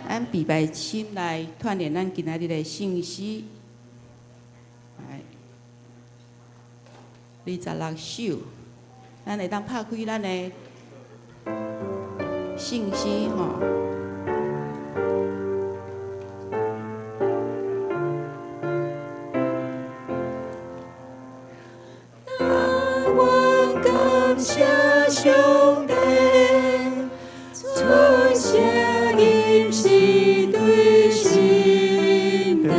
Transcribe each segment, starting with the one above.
咱禮拜先來串聯咱今仔日的聖詩，來26首，咱會當拍開咱的聖詩吼。我感謝上帝，出聲音是對心底，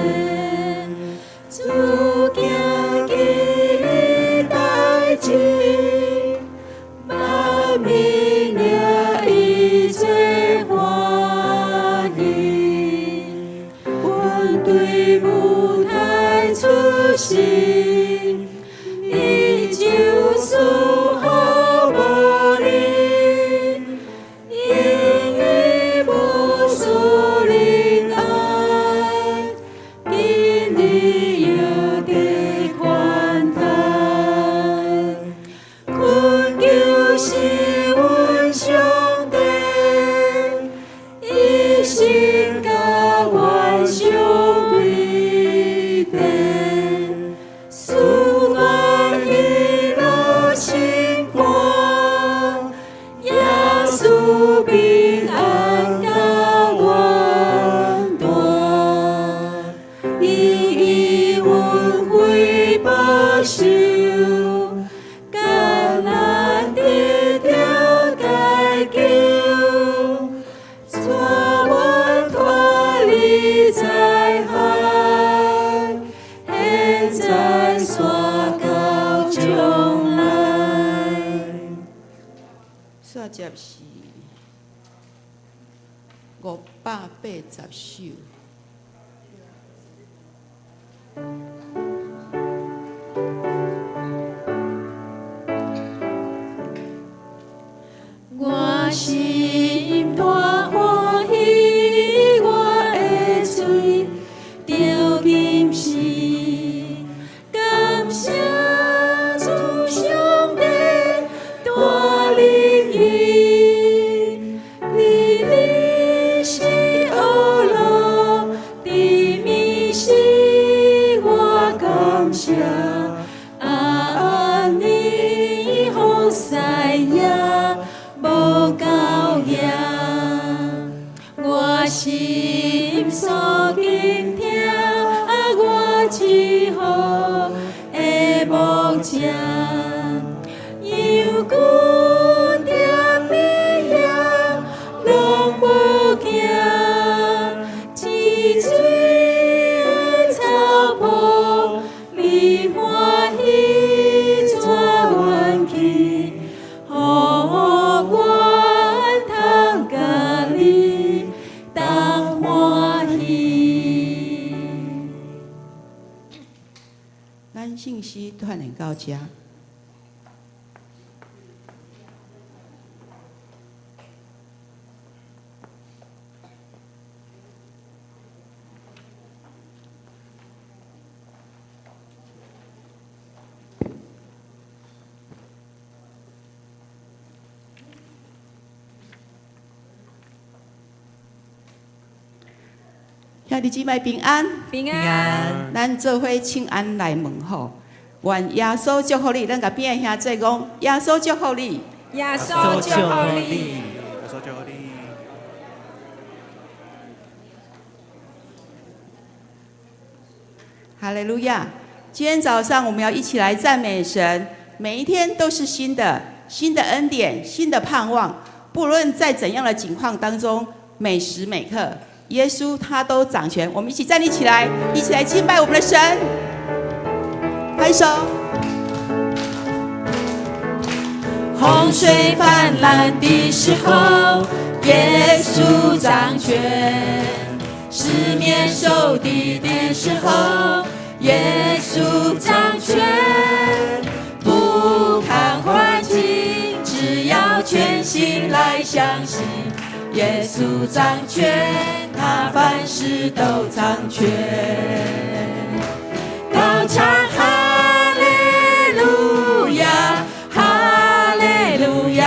主行奇異代誌，萬民領伊做歡喜，阮對母胎出世，伊就賜予無你，因伊無私仁愛，今日又得寬待。懇求是阮上帝，一心甘願相對地，賜我喜樂心肝，耶穌平安甲阮住，伊醫阮非保守，艱難得著解救，帶阮脫離災害，現在煞到將來。煞接是580首。我心大歡喜，我的喙著吟詩，感謝主上帝帶領伊，你是呵樂的美是我感謝，按呢服侍也無夠贏，我心所傾聽，我至好的牧者，羊群踮咧遐攏無驚，清水的草坡，你歡喜帶阮去，予阮通佮你同歡喜。咱聖詩串聯到這。兄弟姊妹平安，平安。咱做伙請安來問好，願耶穌祝福你。咱共邊的兄弟講，耶穌祝福你，耶穌祝福你，耶穌祝福你。哈利路亞！今天早上我們要一起來讚美神。每一天都是新的，新的恩典，新的盼望。不論在怎樣的境況當中，每時每刻，耶穌他都掌權。我們一起站立起來，一起來敬拜我們的神。拍手。洪水泛濫的時候，耶穌掌權；四面受敵的時候，耶穌掌權。不看環境，只要全心來相信，耶穌掌權，他凡事都掌權。高唱哈利路亞，哈利路亞，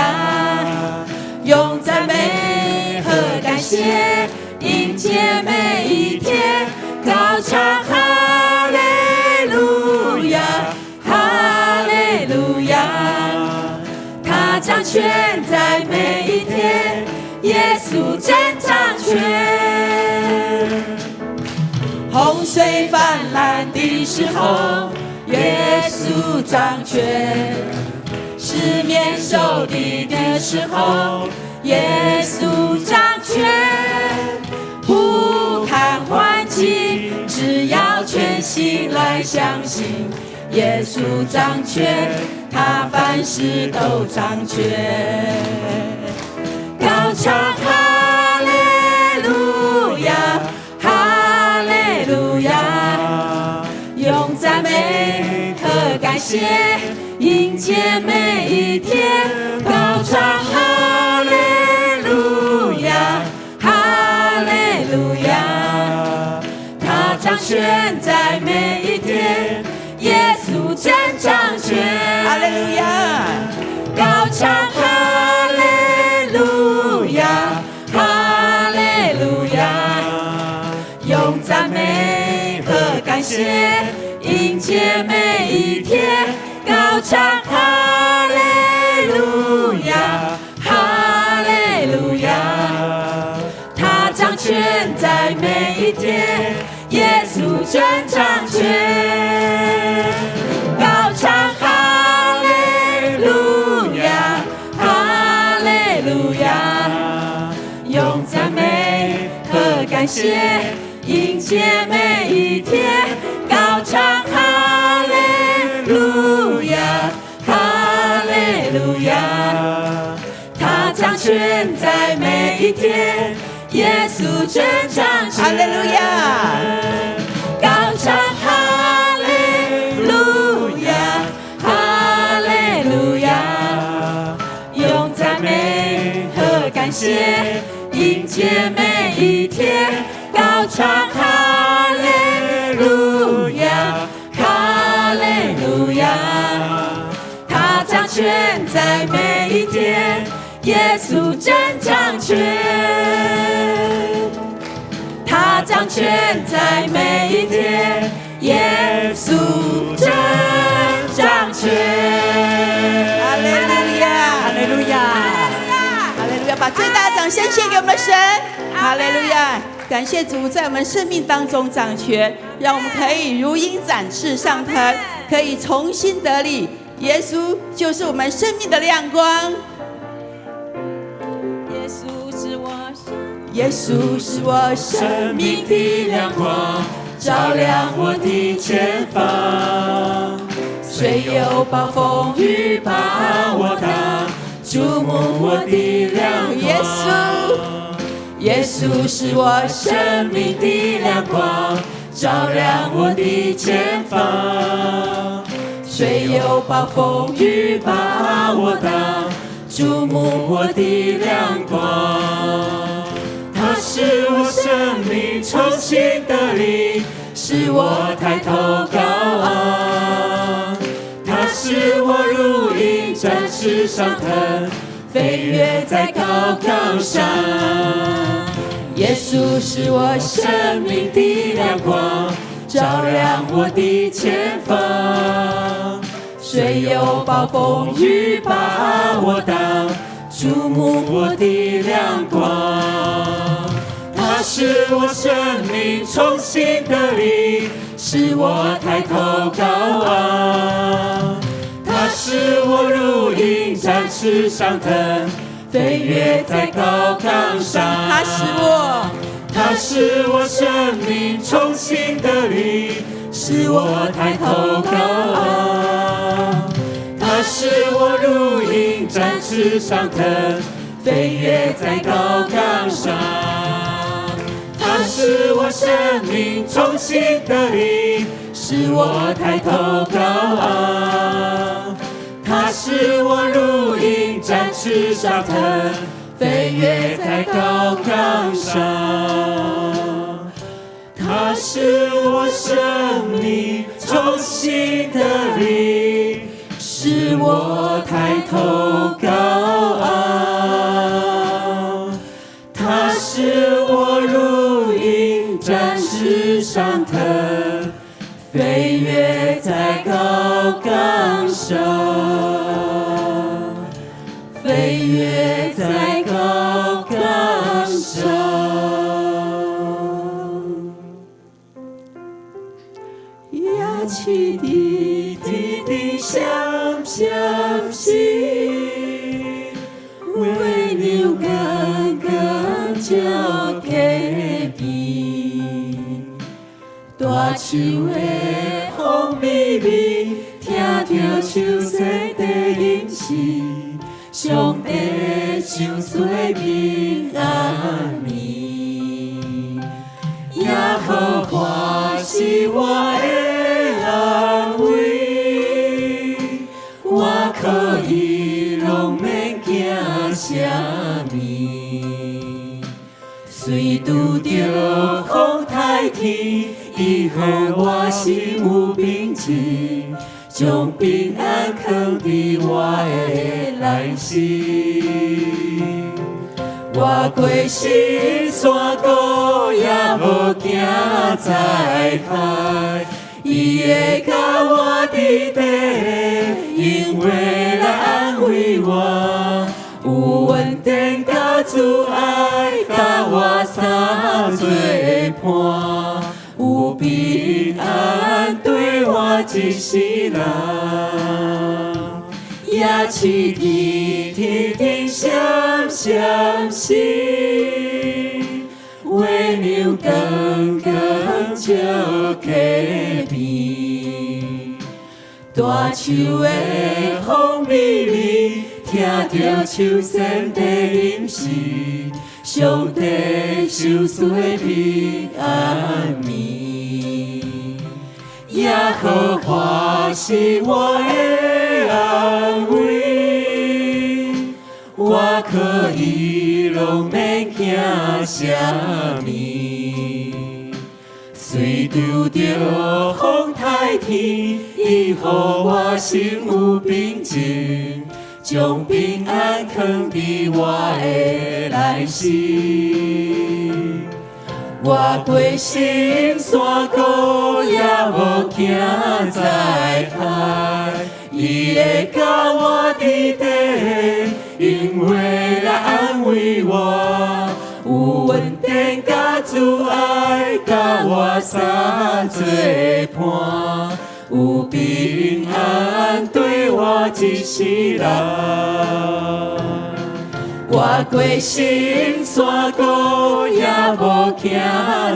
用讚美和感謝迎接。權，在每一天，耶穌真掌權。洪水泛濫的時候，耶穌掌權；四面受敵的時候，耶穌掌權。不看環境，只要全心來相信，耶穌掌權，他凡事都掌權。高唱哈利路亞，哈利路亞，用讚美和感謝迎接每一天。高唱哈利路亞，哈利路亞，他掌權在每一天，耶穌真掌權。哈利路亞，高唱哈利路亞，哈利路亞，用讚美和感謝迎接每一天。高唱哈利路亞，哈利路亞，他掌權在每一天，耶穌真掌權。高唱哈利路亞，哈利路亞，用讚美和感謝迎接每一天。高唱哈利路亞，哈利路亞，他掌權在每一天，耶穌真掌權。哈利路亞，高唱哈利路亞，哈利路亞，用讚美和感謝迎接每一天。高唱哈利路亞，哈利路亞，他掌權在每一天，耶穌真掌權。他掌權在每一天，耶穌真掌權。哈利路亞，哈利路亞，哈利路亞！把最大的掌聲獻給我們的神，哈利路亞！感謝主在我們生命當中掌權，讓我們可以如鷹展翅上騰，可以重新得力。耶穌就是我們生命的亮光。耶穌是我生，耶穌是我生命的亮光，照亮我的前方。雖有暴風雨把我擋，注目我的亮光。耶穌，耶穌是我生命的亮光，照亮我的前方。雖有暴風雨把我擋，注目我的亮光。他使我生命重新得力，使我抬頭高昂。他使我如鷹展翅上騰，飛躍在高崗上。耶穌是我生命的亮光，照亮我的前方。雖有暴風雨把我擋，注目我的亮光。他使我生命重新得力，使我抬頭高昂。他使我如鷹展翅上騰，飛躍在高崗上。他使我，他使我生命重新得力，使我抬頭高昂。他使我如鷹展翅上騰，飛躍在高崗上。他使我生命重新得力，使我抬頭高昂。他使我如鷹展翅上騰，飛躍在高崗上。他使我生命重新得力，使我抬頭高昂。他使我如鷹展翅上騰，飛躍在高崗上，飛揤天天閃閃閃，月亮絳絳照溪邊，大樹的風微微，聽著秋蟬在吟詩，上帝賞賜平安暝。耶和華是我的安慰，我可以攏免驚啥物。雖拄著風颱天，伊予我心有平靜，將平安囥佇我的內心。我過深山谷也無驚災害，伊會佮我佇底，用話來安慰我，有恩典佮慈愛，佮我三做伴，有平安綴我一世人。也揤天天天閃閃閃，月亮絳絳照溪邊，大樹的風微微，聽著秋蟬在吟詩，上帝賞賜平安暝。耶和華是我的安慰，我可以攏免驚啥物。雖拄著風颱天，伊予我心有平靜，將平安囥佇我的內心。我過深山谷也無驚災害，伊會佮我佇底，用話來安慰我，有恩典佮慈愛，佮我三做伴，有平安綴我一世人。我過深山谷也無驚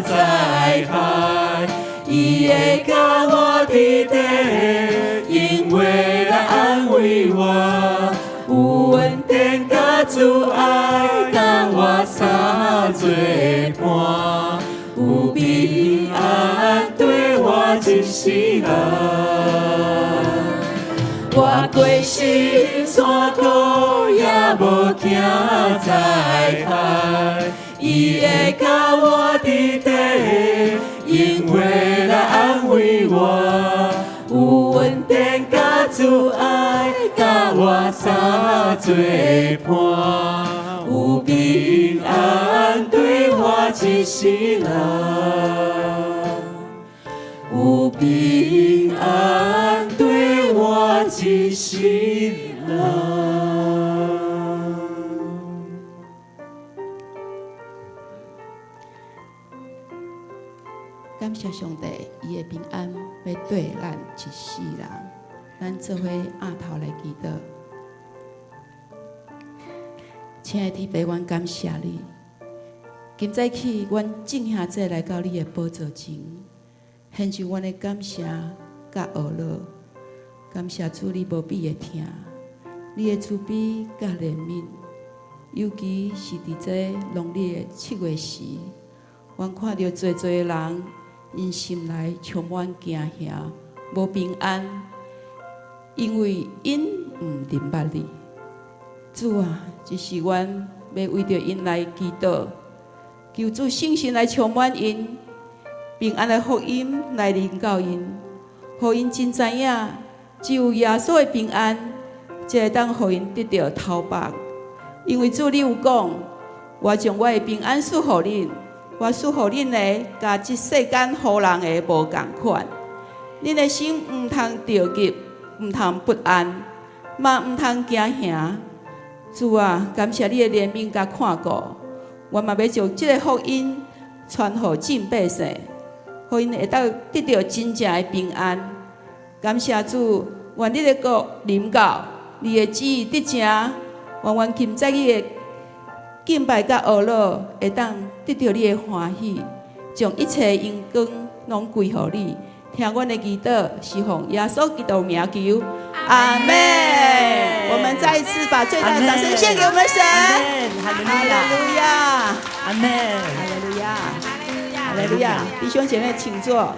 災害，伊會佮我佇底，用話來安慰我，有恩典佮慈愛，佮我三做伴，有平安綴我一世人。我過深山谷也無驚災害，伊會佮我佇底，用話來安慰我，有恩典佮慈愛，佮我三做伴，有平安綴我一世人，有平安綴我一世人。感謝上帝，伊的平安欲綴咱一世人。咱做伙徛頭來祈禱。親愛的天父，阮感謝你。今早起，阮眾兄弟來到你的寶座前，獻上阮的感謝佮呵咾。感謝主，你無比的疼，你的慈悲佮憐憫，尤其是佇這農曆的7月時，阮看著濟濟人，𪜶心內充滿驚嚇、無平安，因為𪜶毋認捌你。主啊，這時阮欲為著𪜶來祈禱，求主聖神來充滿𪜶，平安的福音來臨到𪜶，予𪜶真知影，只有耶穌的平安，才會當予𪜶得著頭目。因為主你有講，我將我的平安賜予恁，我賜予恁的，佮這世間予人的無仝款。恁的心毋通著急，毋通不安，嘛毋通驚嚇。主啊，感謝你的憐憫佮看顧，我嘛欲將這个福音傳予眾百姓，予𪜶會當得著真正的平安。感謝主，願你的國臨到，你的旨意得成，願阮今早起的敬拜佮呵咾，會當得著你的歡喜，將一切榮光攏歸予你。聽阮的祈禱，是奉耶穌基督名求，阿們。我們再一次把最大的掌聲獻給我們的神。哈利哈利路亞，阿們，哈利路亞，哈利路亞。弟兄姐妹，請坐。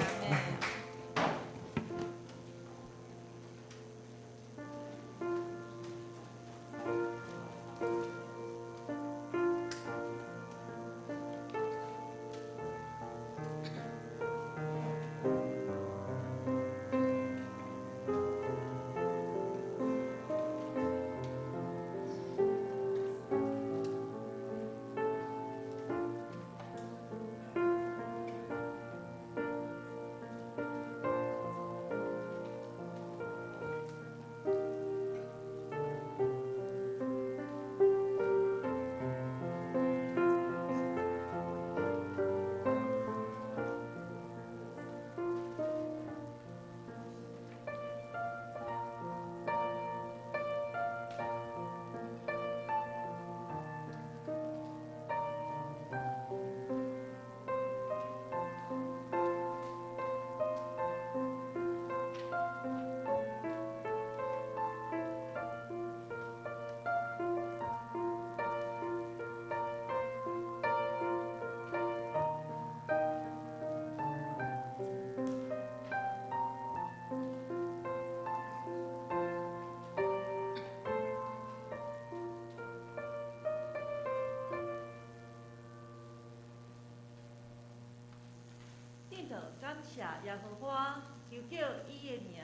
頂頭感謝耶和華，求叫伊的名，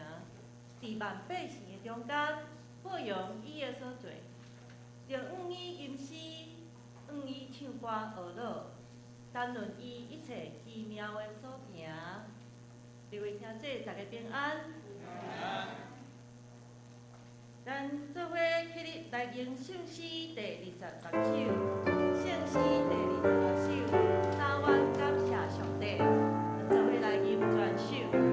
佇萬百姓的中間，報揚伊的所做。著向伊吟詩，向伊唱歌呵咾，談論伊一切奇妙的所行。各位聽者，大家平安。咱做伙起立來吟聖詩第26首，聖詩第26首，三願感謝上帝。咱做伙來吟全首。主。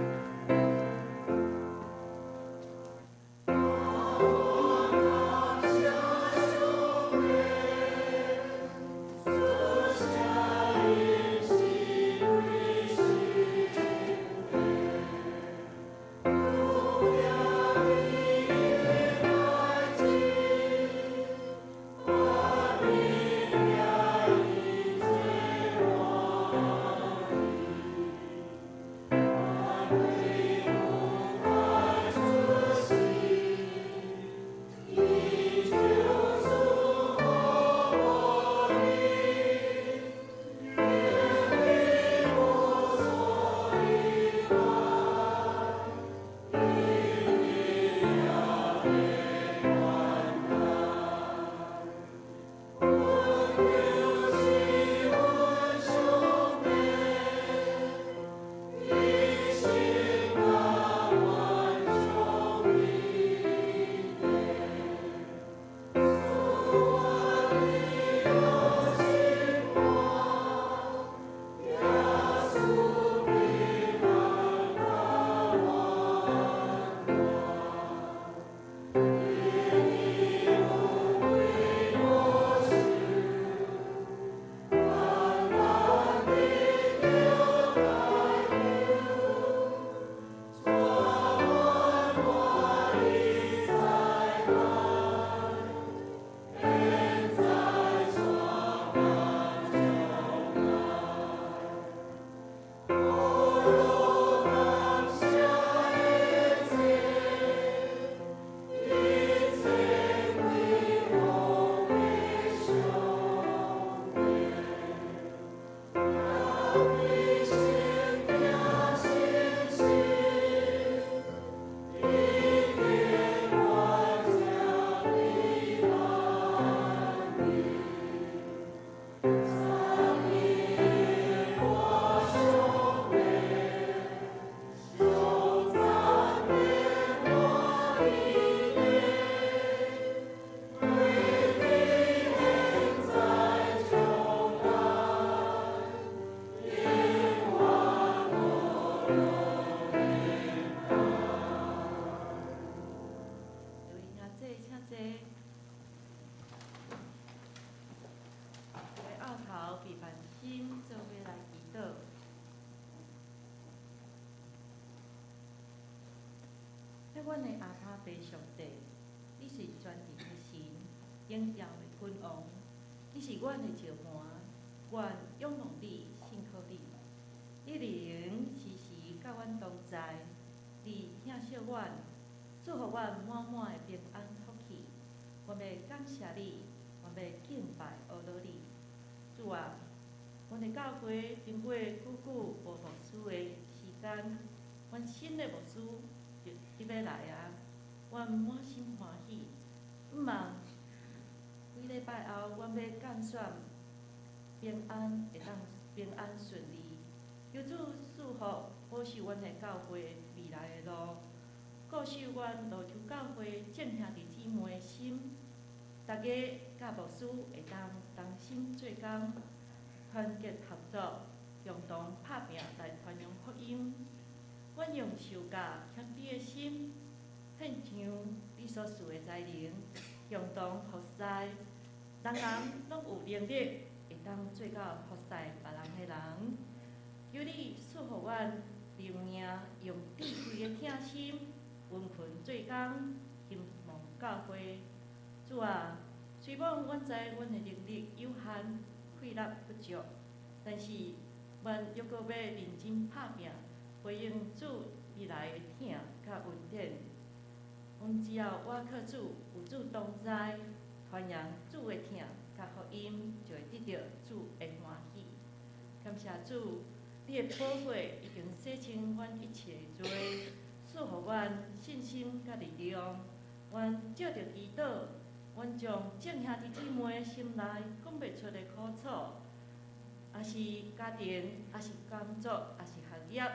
阮的阿爸父上帝，你是全能的神，榮耀的君王，你是阮的石磐，阮仰望你，信靠你。你靈時時佮阮同在，你疼惜阮，賜予阮滿滿的平安福氣。阮欲感謝你，阮欲敬拜阿羅你。主啊，阮的教會經過久久無牧師的時間，阮新的牧師就佇欲來啊，阮滿心歡喜。毋望幾禮拜後，阮欲揀選平安，會當平安順利。求主賜福，保守阮的教會未來的路，顧守阮蘆洲教會眾兄弟姊妹的心，逐家佮牧師會當同心做工，團結合作，共同拍拚來傳揚福音。阮用受教謙卑的心，獻上你所賜的才能，共同服侍，人人攏有能力會當做到服侍別人的人。求你賜予阮靈命，用智慧的疼心，殷勤做工，興旺教會。主啊，雖罔阮知阮的能力有限，氣力不足，但是阮猶閣欲認真拍拚，回應主未來的疼佮恩典。阮只要倚靠主，有主同在，傳揚主的疼佮福音，就會得著主的歡喜。感謝主，你的寶血已經洗清阮一切的罪，賜予阮信心佮力量。阮藉著祈禱，阮將眾兄弟姊妹心內講袂出的苦楚，抑是家庭，抑是工作，抑是學業，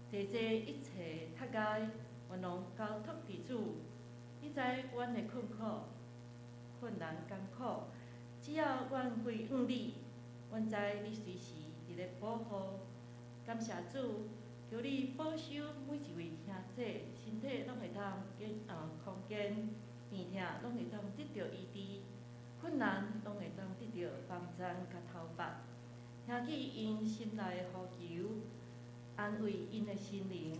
濟濟一切窒礙，阮攏交託佇主。你知阮的困苦、困難、艱苦，只要阮歸向你，阮知你隨時佇咧保護。感謝主，求你保守每一位兄弟，身體攏會當健康健，病痛攏會當得著醫治，困難攏會當得著幫贊佮頭髮。聽起𪜶心內的呼求，安慰𪜶的心靈，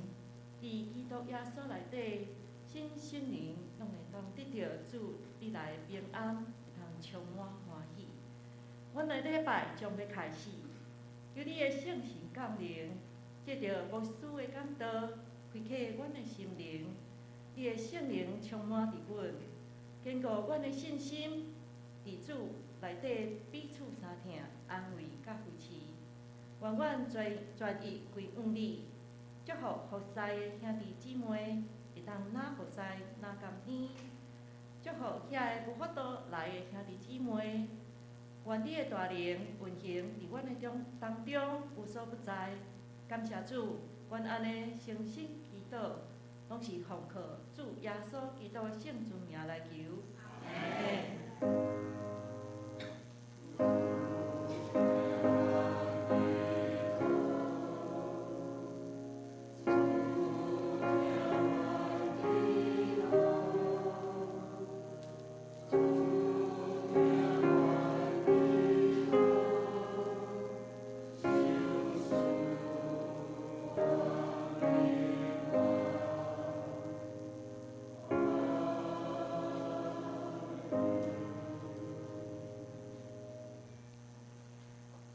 佇基督耶穌內底，身心靈攏會當得著主你來的平安，會當充滿歡喜。阮的禮拜將欲開始，求你的聖神降臨，藉著牧師的講道，開啟阮的心靈，你的聖靈充滿佇阮，堅固阮的信心，佇主內底彼此相疼、安慰佮扶持。願阮全全意歸向你，祝福服侍的兄弟姊妹會當若服侍若甘甜。祝福遐個無法度來的兄弟姊妹，願你的大能運行佇阮的中當中，無所不在。感謝主，阮按呢誠心祈禱，攏是奉靠主耶穌基督的聖尊名來求。阿們。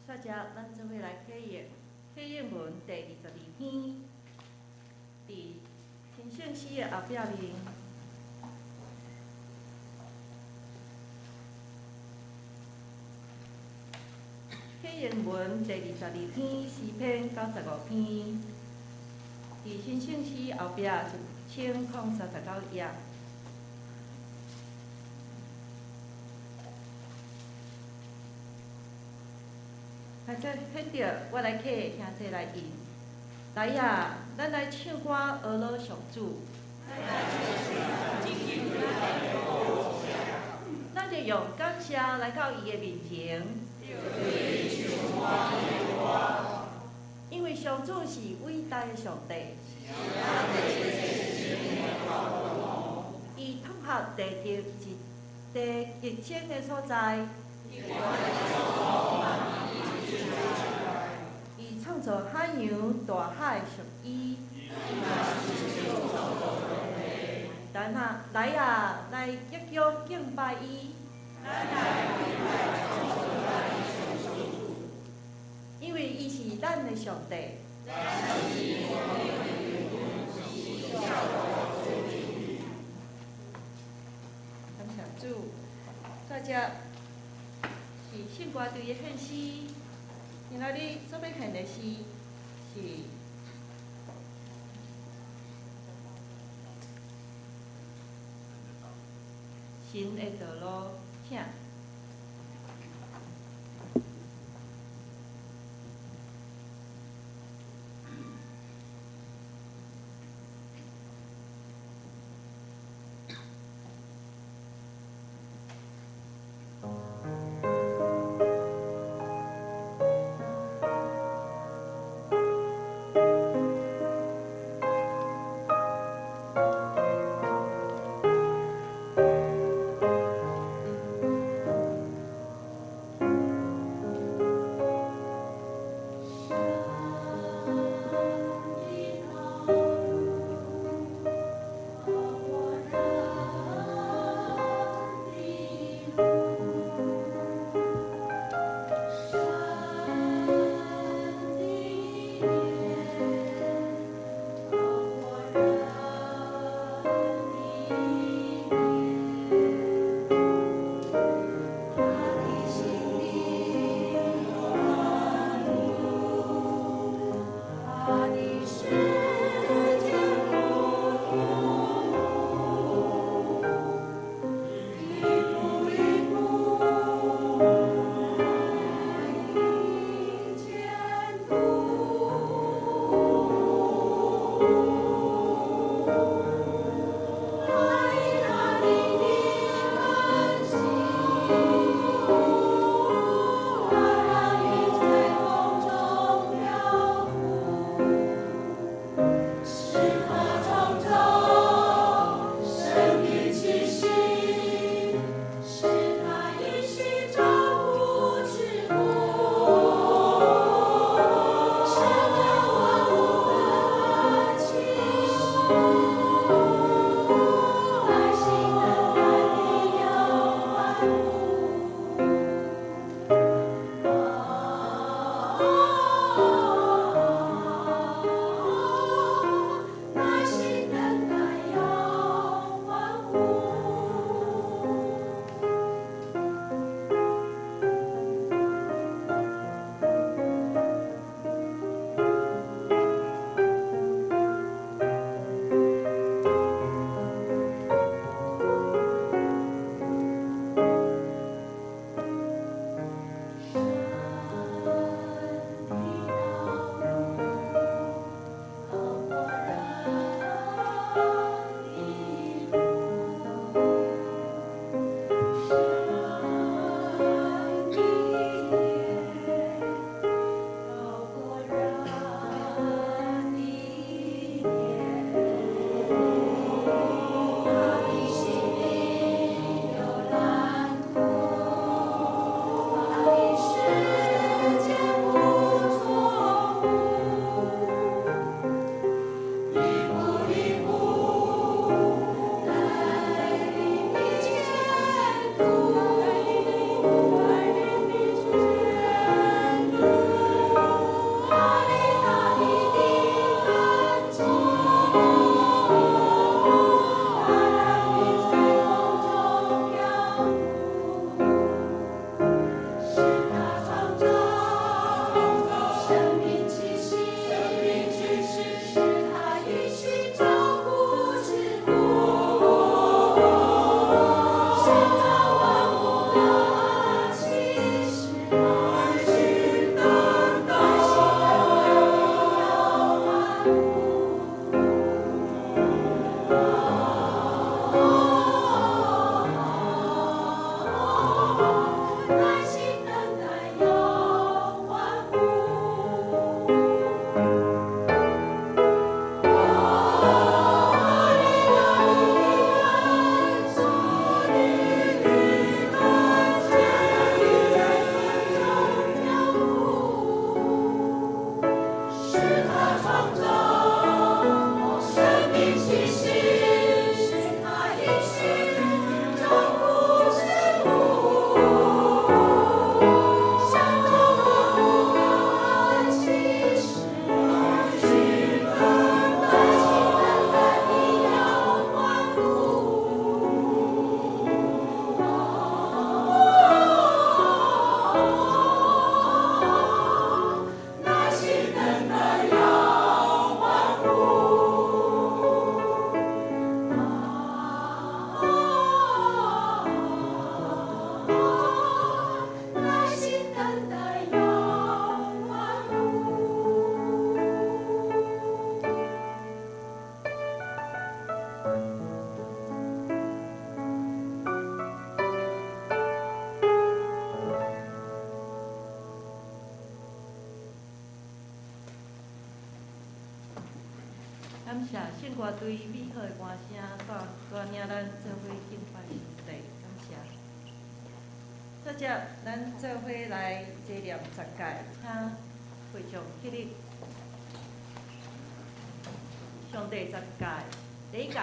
大家，咱做伙來啟應，啟應文第22篇，佇新聖詩的後壁面。啟應文第22篇詩篇95篇，佇新聖詩後壁1039頁。來，這彼著我來替兄弟來吟。來啊，咱來唱歌阿羅上主。咱就用感謝來到伊的面前。因為上主是偉大的上帝。伊統合地極地極深的所在。伊創造海洋、大海屬伊。咱啊，來啊，來激將敬拜伊。因為伊是咱的上帝。感謝主，煞來是聖歌隊的獻詩，今仔日所欲獻的詩是神的道路，請。感謝聖歌隊美好的歌聲，帶帶領咱做伙敬拜上帝，感謝。接著，咱做伙來齊念十誡，請會眾起立。上帝十誡，第一誡。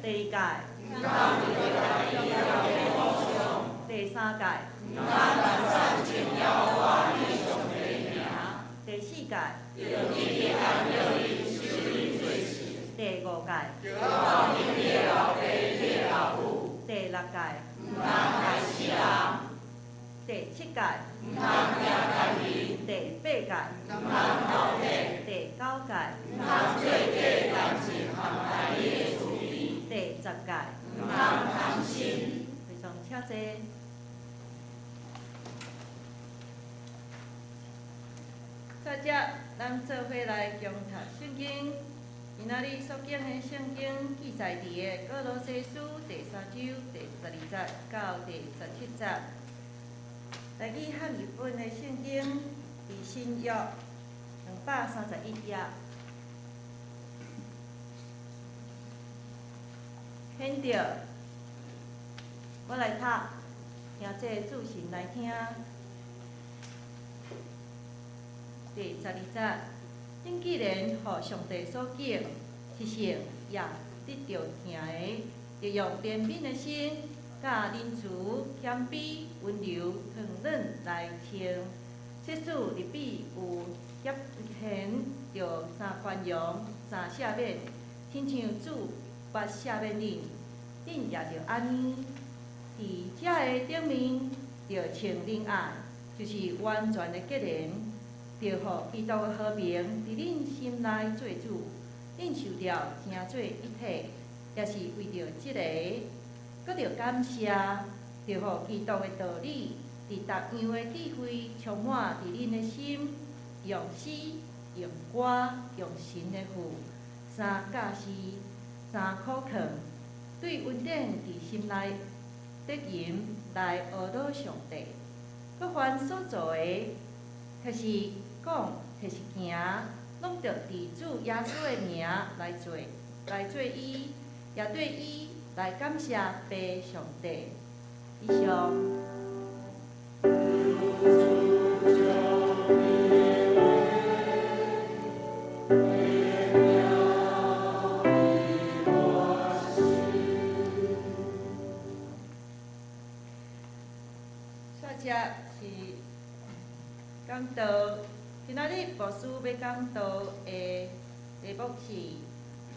第二誡。第三誡。第四誡。第五誡。第六誡。第七誡。第八誡。第九誡。第十誡。會眾請坐。接著，咱做伙來共讀聖經。今仔日所講的聖經記載佇个歌羅西書第三章第十二節到第十七節。台語漢譯本的聖經佇新約231頁。現著，我來讀，兄弟注神來聽。第十二節，恁既然予上帝所揀，是聖也得著疼的，著用憐憫的心，佮仁慈、謙卑、溫柔、軟軟來穿。即使日彼有嫌嫌，著三寬容、三赦免，親像主捌赦免恁，恁也著按呢。佇這个頂面，著穿仁愛，就是完全的結連，著予基督的和平佇恁心內做主。恁受著成做一體，也是為著這个，閣著感謝，著予基督的道理，佇各樣的智慧充滿佇恁的心，用詩、用歌、用神的賦，三教示、三苦勸，對恩典佇心內得吟來阿羅上帝。閣凡所做的，或是講，或是行，攏著佇主耶穌的名來做，來做伊，也對伊來感謝父上帝。以上。煞接是講道，今仔日牧師欲講道的題目是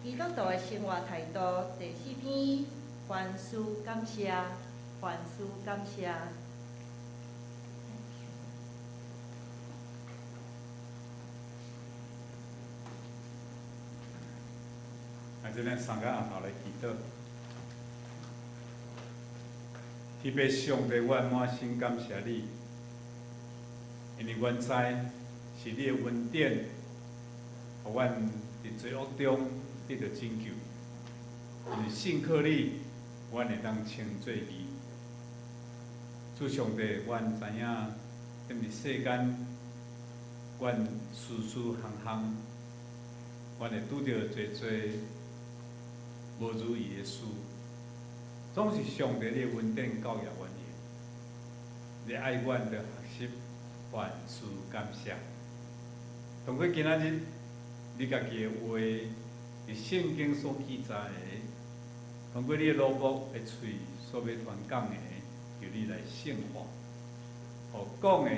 基督徒的生活態度第四篇，凡事感謝，凡事感謝。啊，這咱三个阿頭來祈禱。天父上帝，阮滿心感謝你，因為阮知是你的恩典，予阮佇罪惡中得著拯救。因為信靠你，阮會當稱做義。主上帝，阮知影，踮佇世間，阮事事項項，阮會拄著濟濟無如意的事，總是上帝你的恩典教育阮的，你愛阮著學習凡事感謝。通過今仔日你家己的話，佇聖經所記載的，通過你的奴僕的喙所欲傳講的，求你來聖化，予講的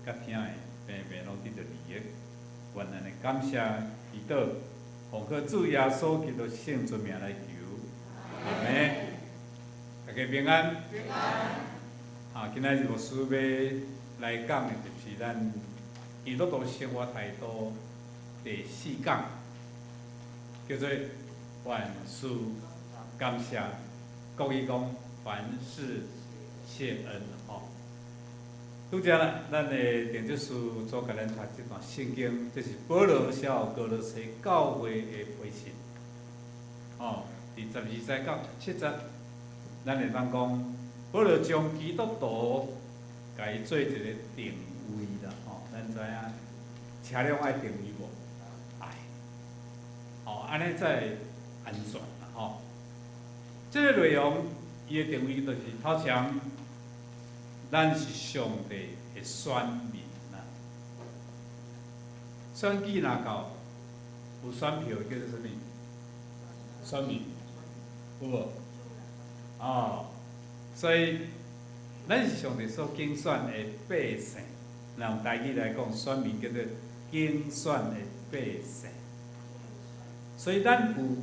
佮聽的，平平攏得著利益。願咱的感謝祈禱，奉靠主耶穌基督聖尊名來求，阿們。大家平安。平安。啊，今仔日牧師欲來講的，就是咱基督徒生活態度第四講，叫做凡事感謝。國語講凡事謝恩吼。拄才啦，咱的訂執師所共咱讀這段聖經，這是保羅寫予歌羅西教會的批信。吼，佇十二節到十七節，咱會當講，保羅將基督徒共伊做一個定位啦，吼，咱知影，車輛愛定位無？愛，哦，按呢才會安全啦，吼。這个內容，伊的定位就是頭前，咱是上帝的選民啦。選舉若到有選票，叫做啥物？選民，有無？哦，所以咱是上帝所揀選的百姓。若用台語來講，選民叫做揀選的百姓。所以咱有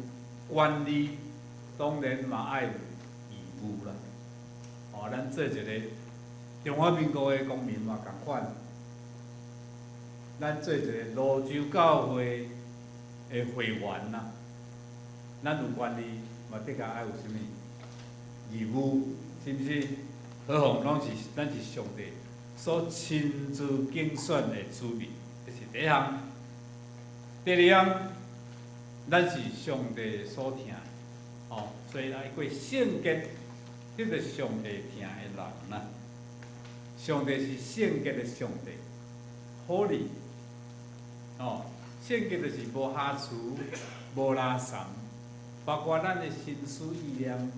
權利，當然嘛愛有義務啦。哦，咱做一個中華民國的公民嘛仝款。咱做一個蘆洲教會的會員啦，咱有權利嘛，的確愛有啥物義務，是毋是？何況攏是咱是上帝所親自揀選的子民，這是第一項。第二項，咱是上帝所疼，哦，所以愛過聖潔，得著上帝疼的人啦。上帝是聖潔的上帝，Holy，哦，聖潔就是無瑕疵、無垃圾，包括咱的心思意念，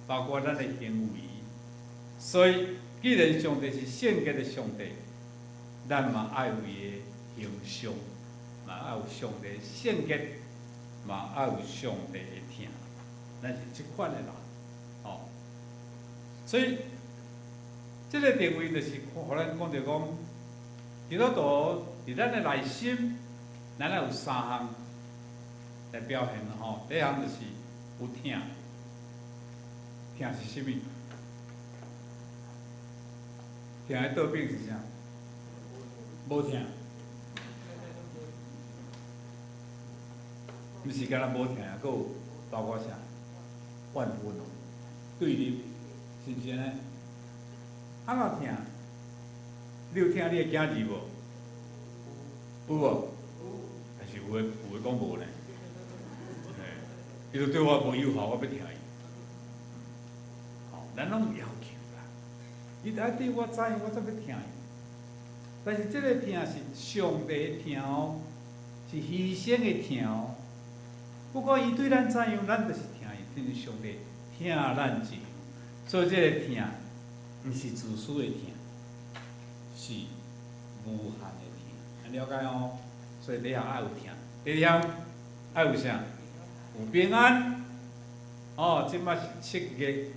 包括咱的行為。所以，既然上帝是聖潔的上帝，咱嘛愛有伊的形象，嘛愛有上帝聖潔，嘛愛有上帝的疼，咱是這款的人，哦。所以，這个定位就是，予咱講著講，基督徒佇咱的內心，咱愛有三項來表現吼。第一項就是有疼，疼是啥物？疼的倒反是啥？無疼，毋是干焦無疼，閣有包括啥？怨憤、對立，是毋是按呢？按怎疼？你有疼你的囝兒無？有無？但是有的有的講無呢。嘿，伊就對我無友好，我欲疼伊。吼，咱攏有要求啦。伊著愛對我怎樣，我才欲疼伊。但是這个疼是上帝的疼哦，是犧牲的疼哦。不管伊對咱怎樣，咱就是疼伊，因為上帝疼咱這樣。所以這个疼，毋是自私的疼，是無限的疼。了解哦？所以第一項愛有疼，第二項愛有啥？有平安。哦，這擺是7月，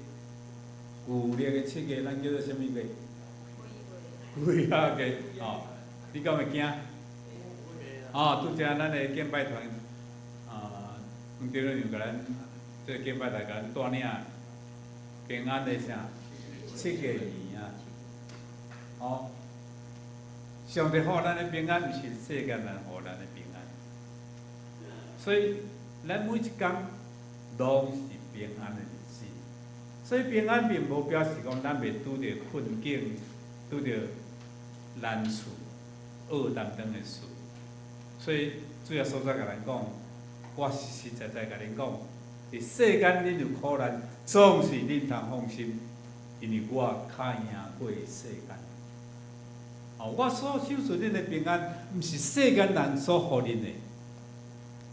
舊曆的七月，咱叫做啥物月？鬼仔月哦，你敢會驚？哦，拄才咱的敬拜團啊，黃長老娘共咱這個敬拜團共咱帶領平安的啥？七月年啊，哦，上帝予咱的平安，毋是世間人予咱的平安，所以咱每一工攏是平安的日子。所以平安並無表示講咱袂拄著困境，拄著難處、惡當當的事。所以主耶穌才共咱講，我實實在在共恁講，佇世間恁有苦難，總是恁通放心，因為我較贏過世間。哦，我所賞賜恁的平安，毋是世間人所予恁的。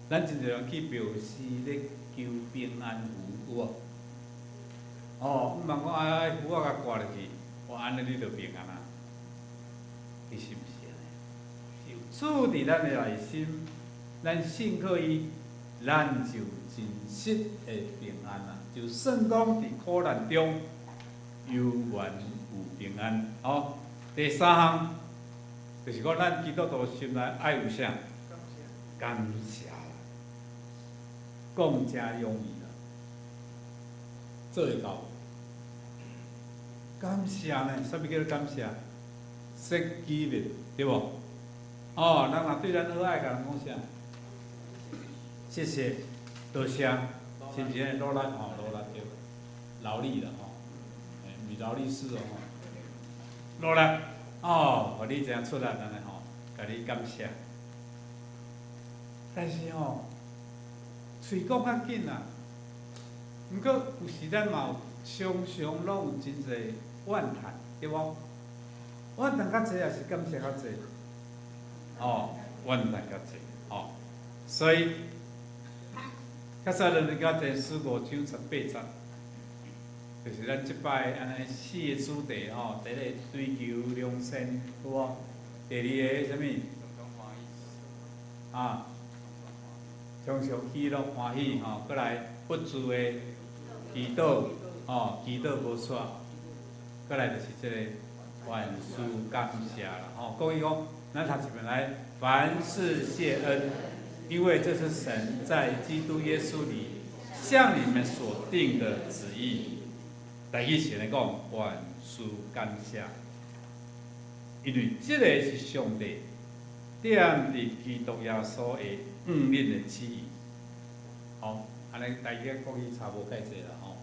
咱真濟人去廟寺咧求平安符，有無？哦，毋茫講啊，符仔共掛入去，哇，按呢你就平安啊。其實毋是按呢，是主佇咱的內心，咱信靠伊，咱就真實的平安啊！就算講佇苦難中，猶原有平安。哦，第三項就是講，咱基督徒心內愛有啥？感謝啦，講誠容易啦，做會到。感謝呢？啥物叫做感謝？Thanksgiving，對無？哦，人若對咱好愛共人講啥？謝謝，多謝，是毋是？努力吼，努力對，勞力啦吼，毋是勞力士哦吼，努力哦，予你這樣出力按呢吼，共你感謝。但是吼，喙講較緊啦，毋過有時咱嘛有常常攏有真濟怨嘆，對無？怨嘆較濟，抑是感謝較濟？哦，怨嘆較濟，吼。所以，帖撒羅尼迦前書五章十八節，就是咱這擺按呢四个主題吼，第一個追求良善，對無？第二个啥物？啊，常常喜樂歡喜吼，閣來不住的祈禱，吼，祈禱無煞，閣來就是這個凡事感謝啦，吼。國語講，咱讀一遍來，凡事謝恩，因為這是神在基督耶穌裡向你們所定的旨意。台語是按呢講，凡事感謝，因為這个是上帝踮佇基督耶穌的向恁的旨意。吼，按呢台語佮國語差無介濟啦吼。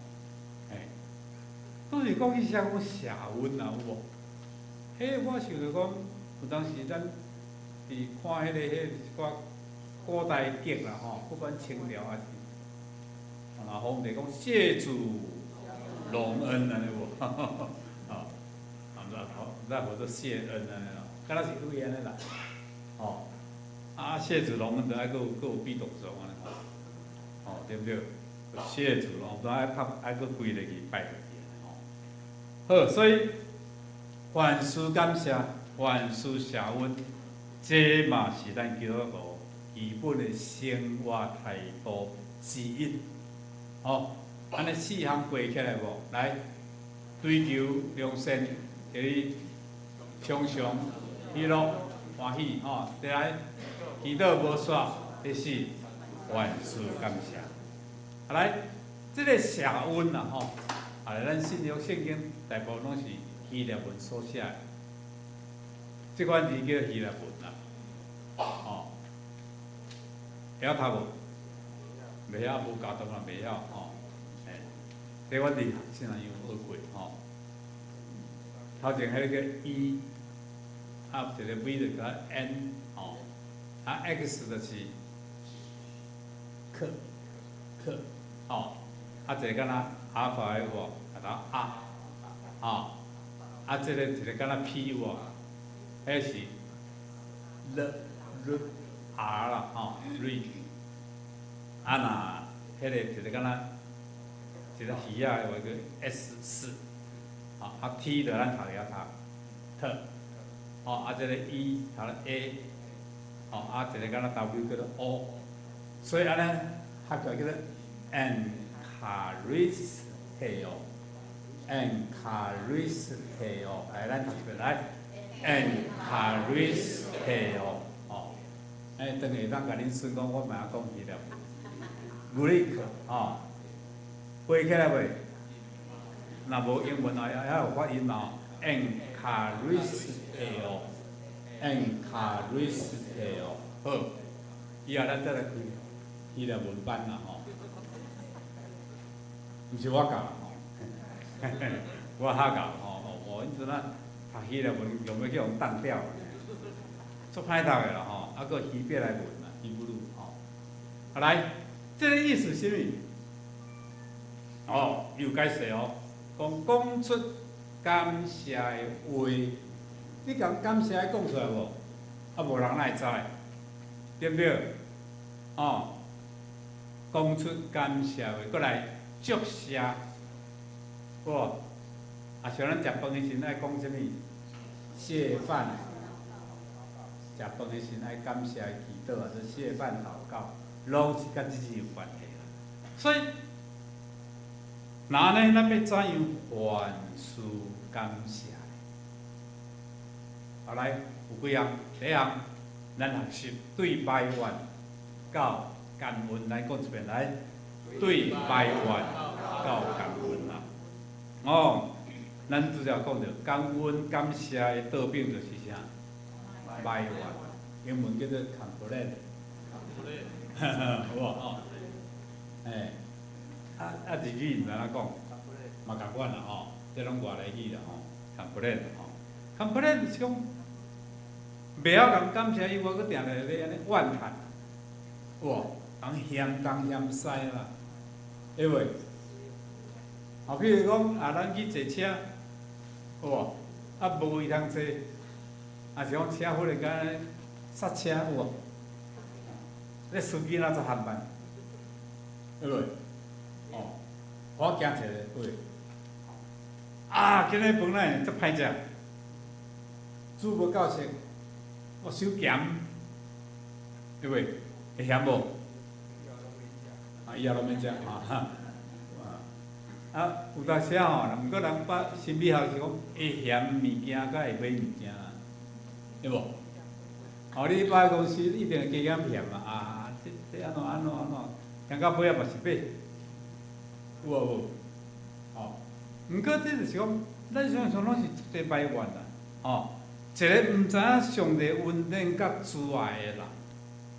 嘿，都是國語寫講謝恩啊，有無？彼我想著講，有當時咱佇看彼一寡古代劇啦吼，不管清朝抑是，啊，皇帝講謝主隆恩按呢無？吼，啊，毋知毋知號做謝恩按呢咯，敢若是對按呢啦，吼，啊，謝主隆恩就愛閣有比動作按呢吼，吼，對毋對？謝主隆恩，愛拍愛閣跪落去拜落去吼。好，所以凡事感謝，凡事謝恩，這嘛是咱基督徒基本的生活態度之一。吼，按呢四項背起來無？來，追求良善，第二常常喜樂歡喜，吼，再來祈禱無煞，第四凡事感謝。啊來，這个謝恩啊，吼，啊，咱新約聖經大部分攏是希臘文所寫的，這款字叫希臘文啦，吼，會曉讀無？袂曉，無教當然袂曉吼。嘿，這阮佇聖堂有學過吼。頭前彼个 E，啊，一個 V 就叫 N，吼，啊 X 就是 K K，吼，啊一個敢若阿法的有無？啊啊，吼，啊這个一個敢若 P 有無？彼是 L L R 啦，吼，R。啊若彼个一个敢若一个魚仔的話叫 S 四，吼，啊 T 就咱頭會曉讀 T，吼，啊這个 E 讀 A，吼，啊一個敢若 W 叫做 O，所以按呢合起來叫做 Eucharisteo，Eucharisteo，來咱讀一遍來，Eucharisteo，吼，欸，等下當共恁孫講，我嘛曉講希臘文，Greek，吼，背起來未？若無英文也也有發音嘛，Eucharisteo，Eucharisteo，好，以後咱再來開希臘文班啦吼，毋是我教吼，我哈教吼，哦，因陣啊讀希臘文用欲去予當掉，足歹讀的啦吼，啊閣希伯來文啦，希伯魯吼，啊來，這个意思是啥物？哦，伊有解釋哦，講講出感謝的話，你共感謝講出來無？啊，無人哪會知？對毋對？哦，講出感謝話，閣來祝謝，無？啊，像咱食飯的時陣愛講啥物？謝飯，食飯的時陣愛感謝祈禱啊，做謝飯禱告，攏是佮這字有關係啦。所以，若按呢，咱欲怎樣凡事感謝？後來有幾項？第一項，咱學習對埋怨到感恩，來講一遍來，對埋怨到感恩啦。哦，咱拄才講著感恩感謝的倒反就是啥？埋怨，英文叫做 complain。有無？吼，欸，啊啊，日語毋知按怎講，嘛仝款啦吼，這攏外來語啦吼，complain 吼，complain 就是講袂曉共感謝伊，我閣定定咧按呢怨嘆，有無？人嫌東嫌西啦，會袂？後比如講啊，咱去坐車，有無？啊，無位通坐，抑是講車忽然間剎車有無？這司機若做航班，對無？哦，我驚一个，對。啊，今日飯哪會遮歹食？煮無夠熟，我傷鹹，對袂？會鹹無？啊，以後攏免食啊！啊，有當時吼，毋過人把心理學是講會嫌物件，佮會買物件，對無？哦，你百貨公司一定會加減嫌嘛，啊，這這按怎按怎按怎，行到尾仔嘛是買，有啊無？哦，毋過這就是講，咱常常攏是足濟埋怨啦，哦，一个毋知影上帝恩典佮慈愛的人，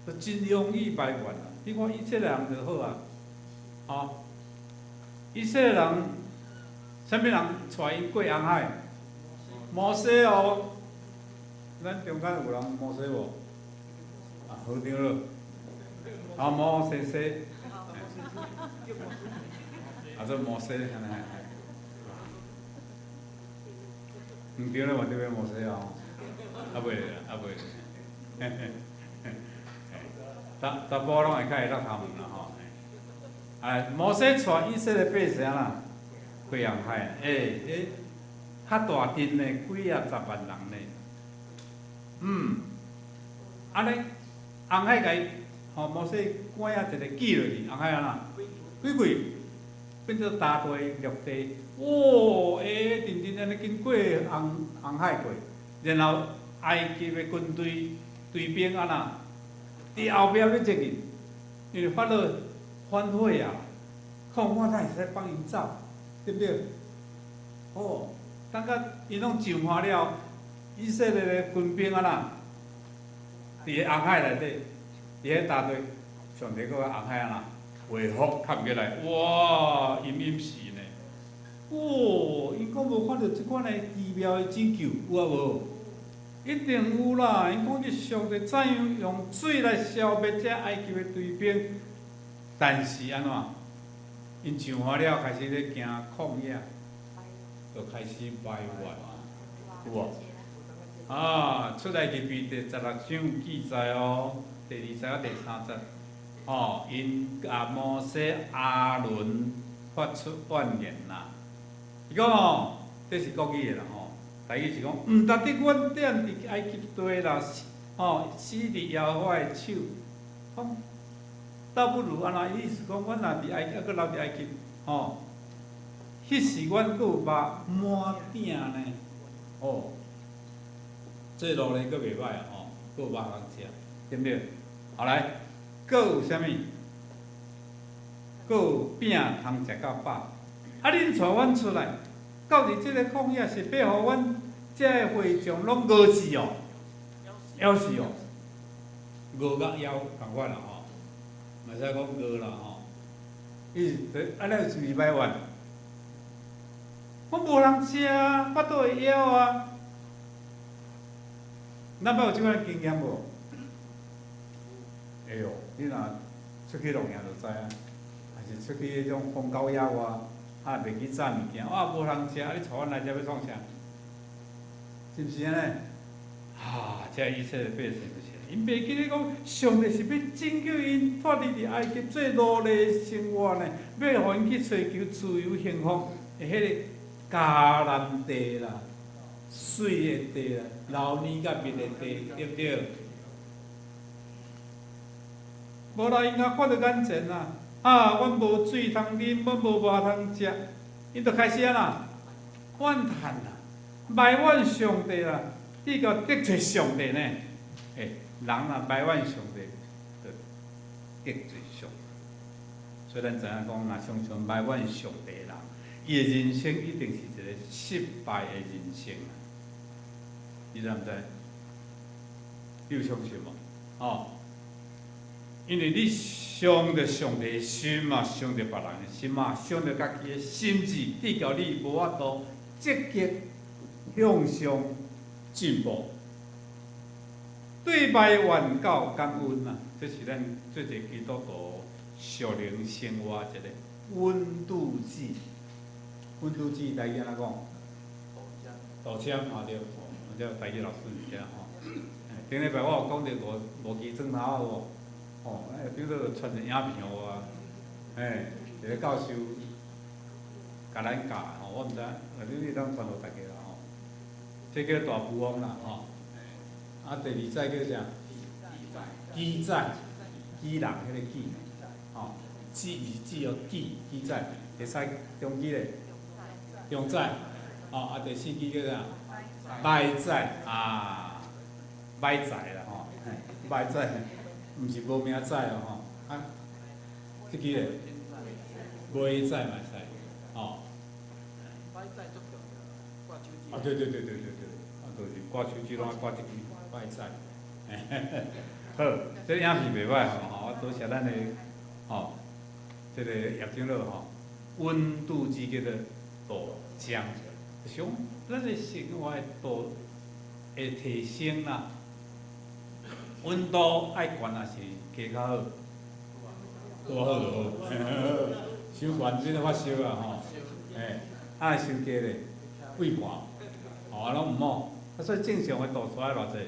就真容易埋怨啦。你看以色列人就好啊，哦，以色列人，啥物人帶𪜶過紅海？摩西哦，咱中間有人摩西無？啊，好對了，啊，摩西西，啊，這摩西，毋對了嘛，對欲摩西哦，啊袂，啊袂，查查埔攏會較會落頭毛啦吼。哎，摩西帶以色列百姓啦，過紅海，欸，欸，較大陣呢，幾仔十萬人呢。按呢，紅海共伊，吼，摩西趕仔一个記落去，紅海按怎？開開，變做焦地陸地，哇！欸，陣陣按呢緊過紅紅海過，然後埃及的軍隊隊兵按怎？佇後壁欲接應，因為法老反悔啊，看我哪會使放𪜶走，對毋對？哦，等甲𪜶攏上岸了，以色列的軍兵按怎？佇個紅海內底，佇彼焦地，上帝閣共紅海按怎？回復合起來，哇，陰陰死呢！哇，𪜶講無看著這款的奇妙的拯救，有啊無？一定有啦！𪜶講這上帝怎樣用水來消滅這埃及的隊兵？但是按怎？𪜶上岸了，開始咧行曠野，就開始埋怨，有無？啊，出埃及記第十六章記載哦，第二節到第三節，哦，𪜶共摩西、亞倫發出怨言啦。伊講哦，這是國語的啦吼。台語是講，毋值得阮踮佇埃及地啦，吼，死佇耶和華的手，講倒不如按怎？意思講，阮若佇埃及，猶閣留佇埃及，吼，彼時阮閣有肉滿鼎呢，哦，這奴隸閣袂歹啊，吼，閣有肉通食，對毋對？後來，閣有啥物？閣有餅通食到飽。啊！恁帶阮出來，到佇這个曠野是欲予阮這个會眾攏餓死哦，枵死哦，餓佮枵仝款啦吼，嘛會使講餓啦吼。伊是按呢是毋是埋怨？我無人食啊，腹肚會枵啊。咱捌有這款經驗無？會哦，你若出去露營就知影，還是出去彼種荒郊野外，啊，袂記炸物件，啊，無人食，啊，你帶阮來遮欲創啥？是毋是按呢？啊，這以色列百姓就是，𪜶袂記咧講，上帝是欲拯救𪜶脫離佇埃及做奴隸生活呢，欲予𪜶去追求自由幸福的彼个迦南地啦，媠的地啦，流奶佮蜜的地，對毋對？無啦，𪜶也看著眼前啦，啊，阮無水通啉，阮無肉通食，𪜶就開始按怎怨嘆啦，埋怨上帝啦，直到得罪上帝呢？欸，人若埋怨上帝，就得罪上帝。所以咱知影講，若常常埋怨上帝的人，伊的人生一定是一个失敗的人生啊！你知毋知？你有相信無？哦，因為你傷著上帝的心嘛，傷著別人的心嘛，傷著家己的心志，直到你無法度積極向上進步。對埋怨到感恩啊，這是咱做一个基督徒屬靈生活一个溫度計。溫度計台語按怎講？度籤，吼對，這台語老師是這吼。頂禮拜我有講著五五支磚頭有無？吼，頂頭傳一個影片予我，嘿，一個教授共咱教吼，我毋知，你會當傳予大家啦吼。這叫大富翁啦吼。啊，第二載叫啥？杞仔，杞人彼個杞，吼，杞毋是子哦，杞杞仔。第三中支咧，中載，吼，啊，第四支叫啥？䆀仔啊，䆀仔啦吼，䆀仔，毋是無名仔哦吼，啊，這支咧，袂使嘛會使，吼。啊對對對對對對，啊，就是掛手指攏愛掛這支䆀仔。好，這個影片袂䆀吼，我多謝咱的吼，這個葉長老吼，溫度計叫做度漿，就是講咱的生活的度會提升啦，溫度愛懸抑是低較好？拄好就好，傷懸變做發燒啊吼，嘿，啊傷低咧，畏寒，吼啊攏毋好，啊所以正常的度數愛偌濟？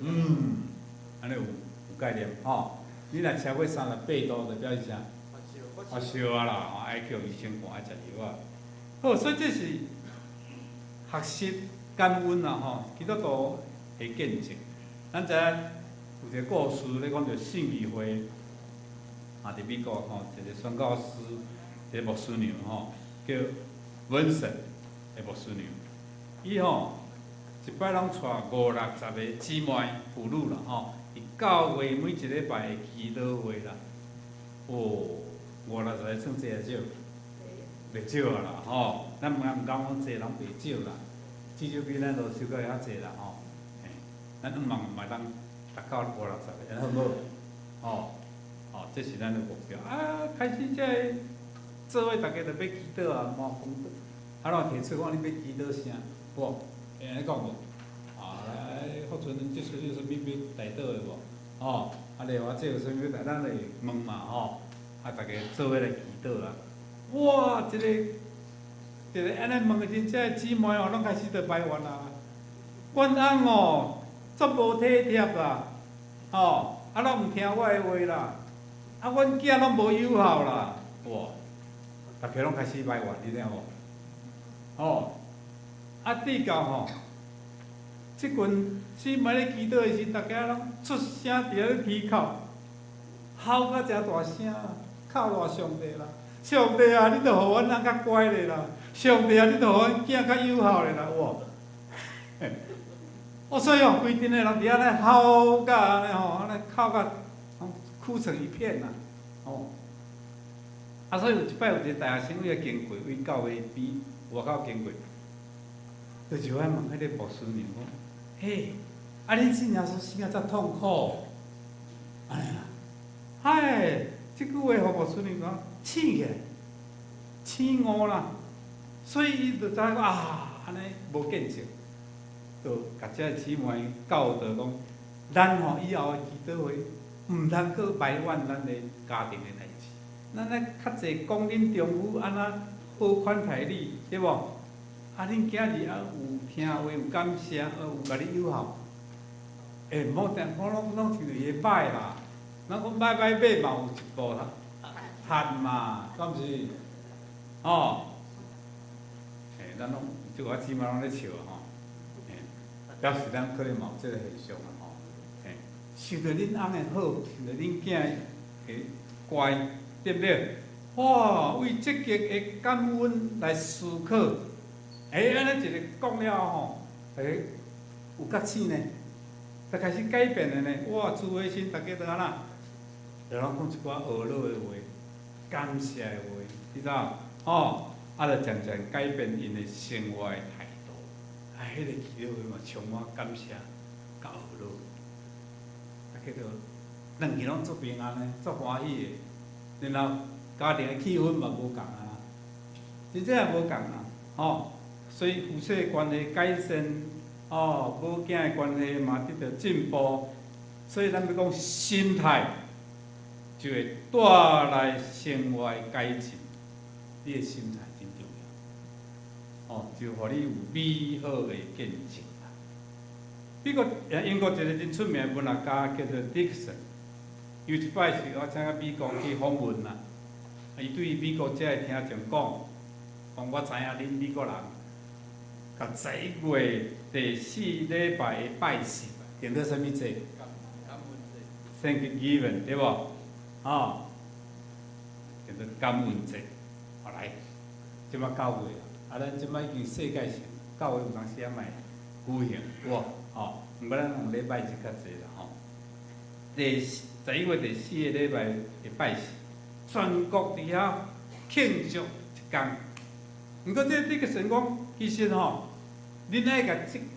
嗯，按呢有有概念吼。你若超過38度，就表示啥？發燒啊啦，吼，愛叫醫生看，愛食藥啊。好，所以這是學習感恩啦吼，基督徒的見證。咱知影有一個故事咧講著信義會，啊，佇美國吼，一個宣教師，一個牧師娘吼，叫溫森的牧師娘，伊吼一擺攏帶五六十個姊妹婦女啦吼，佇教會每一禮拜的祈禱會啦，哦，五六十個算濟抑少？袂少啊啦吼，咱毋敢講濟人袂少啦，至少比咱羅修教會較濟啦吼。嘿，咱向望嘛會當達到五六十個，好無？吼，吼，這是咱的目標啊！開始這個做伙，大家就欲祈禱啊，嘛講，啊，怎提出講恁欲祈禱啥？無，會按呢講無？啊，來，福春，這次有啥物欲代禱的無？吼，啊，另外這有啥物欲代，咱會問嘛吼，啊，大家做伙來祈禱啊！哇，一個一個按呢問的時陣，這个姊妹哦，攏開始就埋怨啊，阮翁哦，足無體貼啦，吼，啊，攏毋聽我的話啦，啊，阮囝攏無友好啦，哇，大家攏開始埋怨，你知影無？吼，啊，直到吼，這群姊妹咧祈禱的時，大家攏出聲佇遐咧啼哭，哭甲誠大聲，哭賴上帝啦！上帝啊，你著予阮翁較乖咧啦！上帝啊，你著予阮囝較友好咧啦！哇！哦，所以哦，規陣的人佇遐咧哭甲按呢吼，按呢哭甲哭成一片啦，吼！啊，所以有一擺有一個大學生為遐經過，為教會邊外口經過，就就愛問彼個牧師娘講：嘿，啊，恁信耶穌死啊遮痛苦？按呢啦，嗨，這句話予牧師娘講醒起來，醒悟啦，所以伊就知影講啊，按呢無見證，就共這个姊妹教導講，咱吼以後的祈禱會，毋通閣埋怨咱的家庭的代誌，咱愛較濟講恁丈夫按怎好款待你，對無？啊，恁囝兒啊有聽話有感謝，有共你友好，欸，毋好定講攏攏像伊的歹啦，咱講歹歹尾嘛有一步趁嘛，敢毋是？吼，欸，咱攏這個姊妹攏咧笑吼，欸，表示咱可能嘛有這個現象啦吼，欸，受著恁翁的好，受著恁囝的乖，對毋對？哇，為積極的感恩來思考，欸，按呢一个講了吼，欸，有覺醒呢，就開始改變了呢。哇，主的心，大家都按怎？就攏講一寡呵咾的話，感謝的話，你知影？吼，啊，就漸漸改變𪜶的生活的態度。啊，彼個祈禱會嘛充滿感謝佮呵咾，啊，叫做兩個攏足平安的，足歡喜的，然後家庭的氣氛嘛無仝啊，真正也無仝啊，吼。所以夫妻關係改善，哦，母囝的關係嘛得到進步。所以咱欲講心態，就會帶來生活的改進。你的心態真重要，哦，就予你有美好的見證啦。美國英國一个真出名的文學家叫做 Dickson，有一擺是我請到美國去訪問啦，伊對美國遮的聽眾講，講我知影恁美國人，共11月第四禮拜的拜四定做啥物節？Thanksgiving 對無？哦，叫做感恩節。好來，這擺9月啊，咱這擺已經世界性，9月有當時仔嘛會舉行，有無？吼，毋過咱用禮拜日較濟啦吼。第11月第四个禮拜的拜四，全國佇遐慶祝一工。毋過這 Dickson 講，其實吼，恁愛共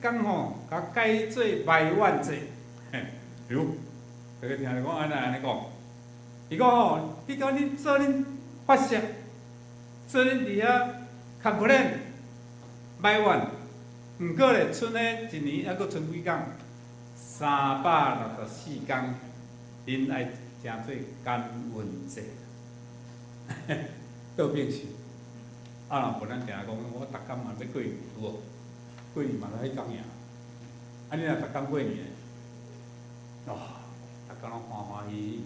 這工吼，共改做埋怨節。嘿，喲，大家聽伊講按呢按呢講，伊講吼，你講恁做恁發泄，做恁佇遐 complain 埋怨，毋過咧，賰咧一年猶閣賰幾工？364工，恁愛成做感恩節。倒變是，啊，若無咱定定講，我逐工嘛欲過年，有無？過年嘛就彼工爾。啊，你若逐工過年，哇，逐工攏歡歡喜喜。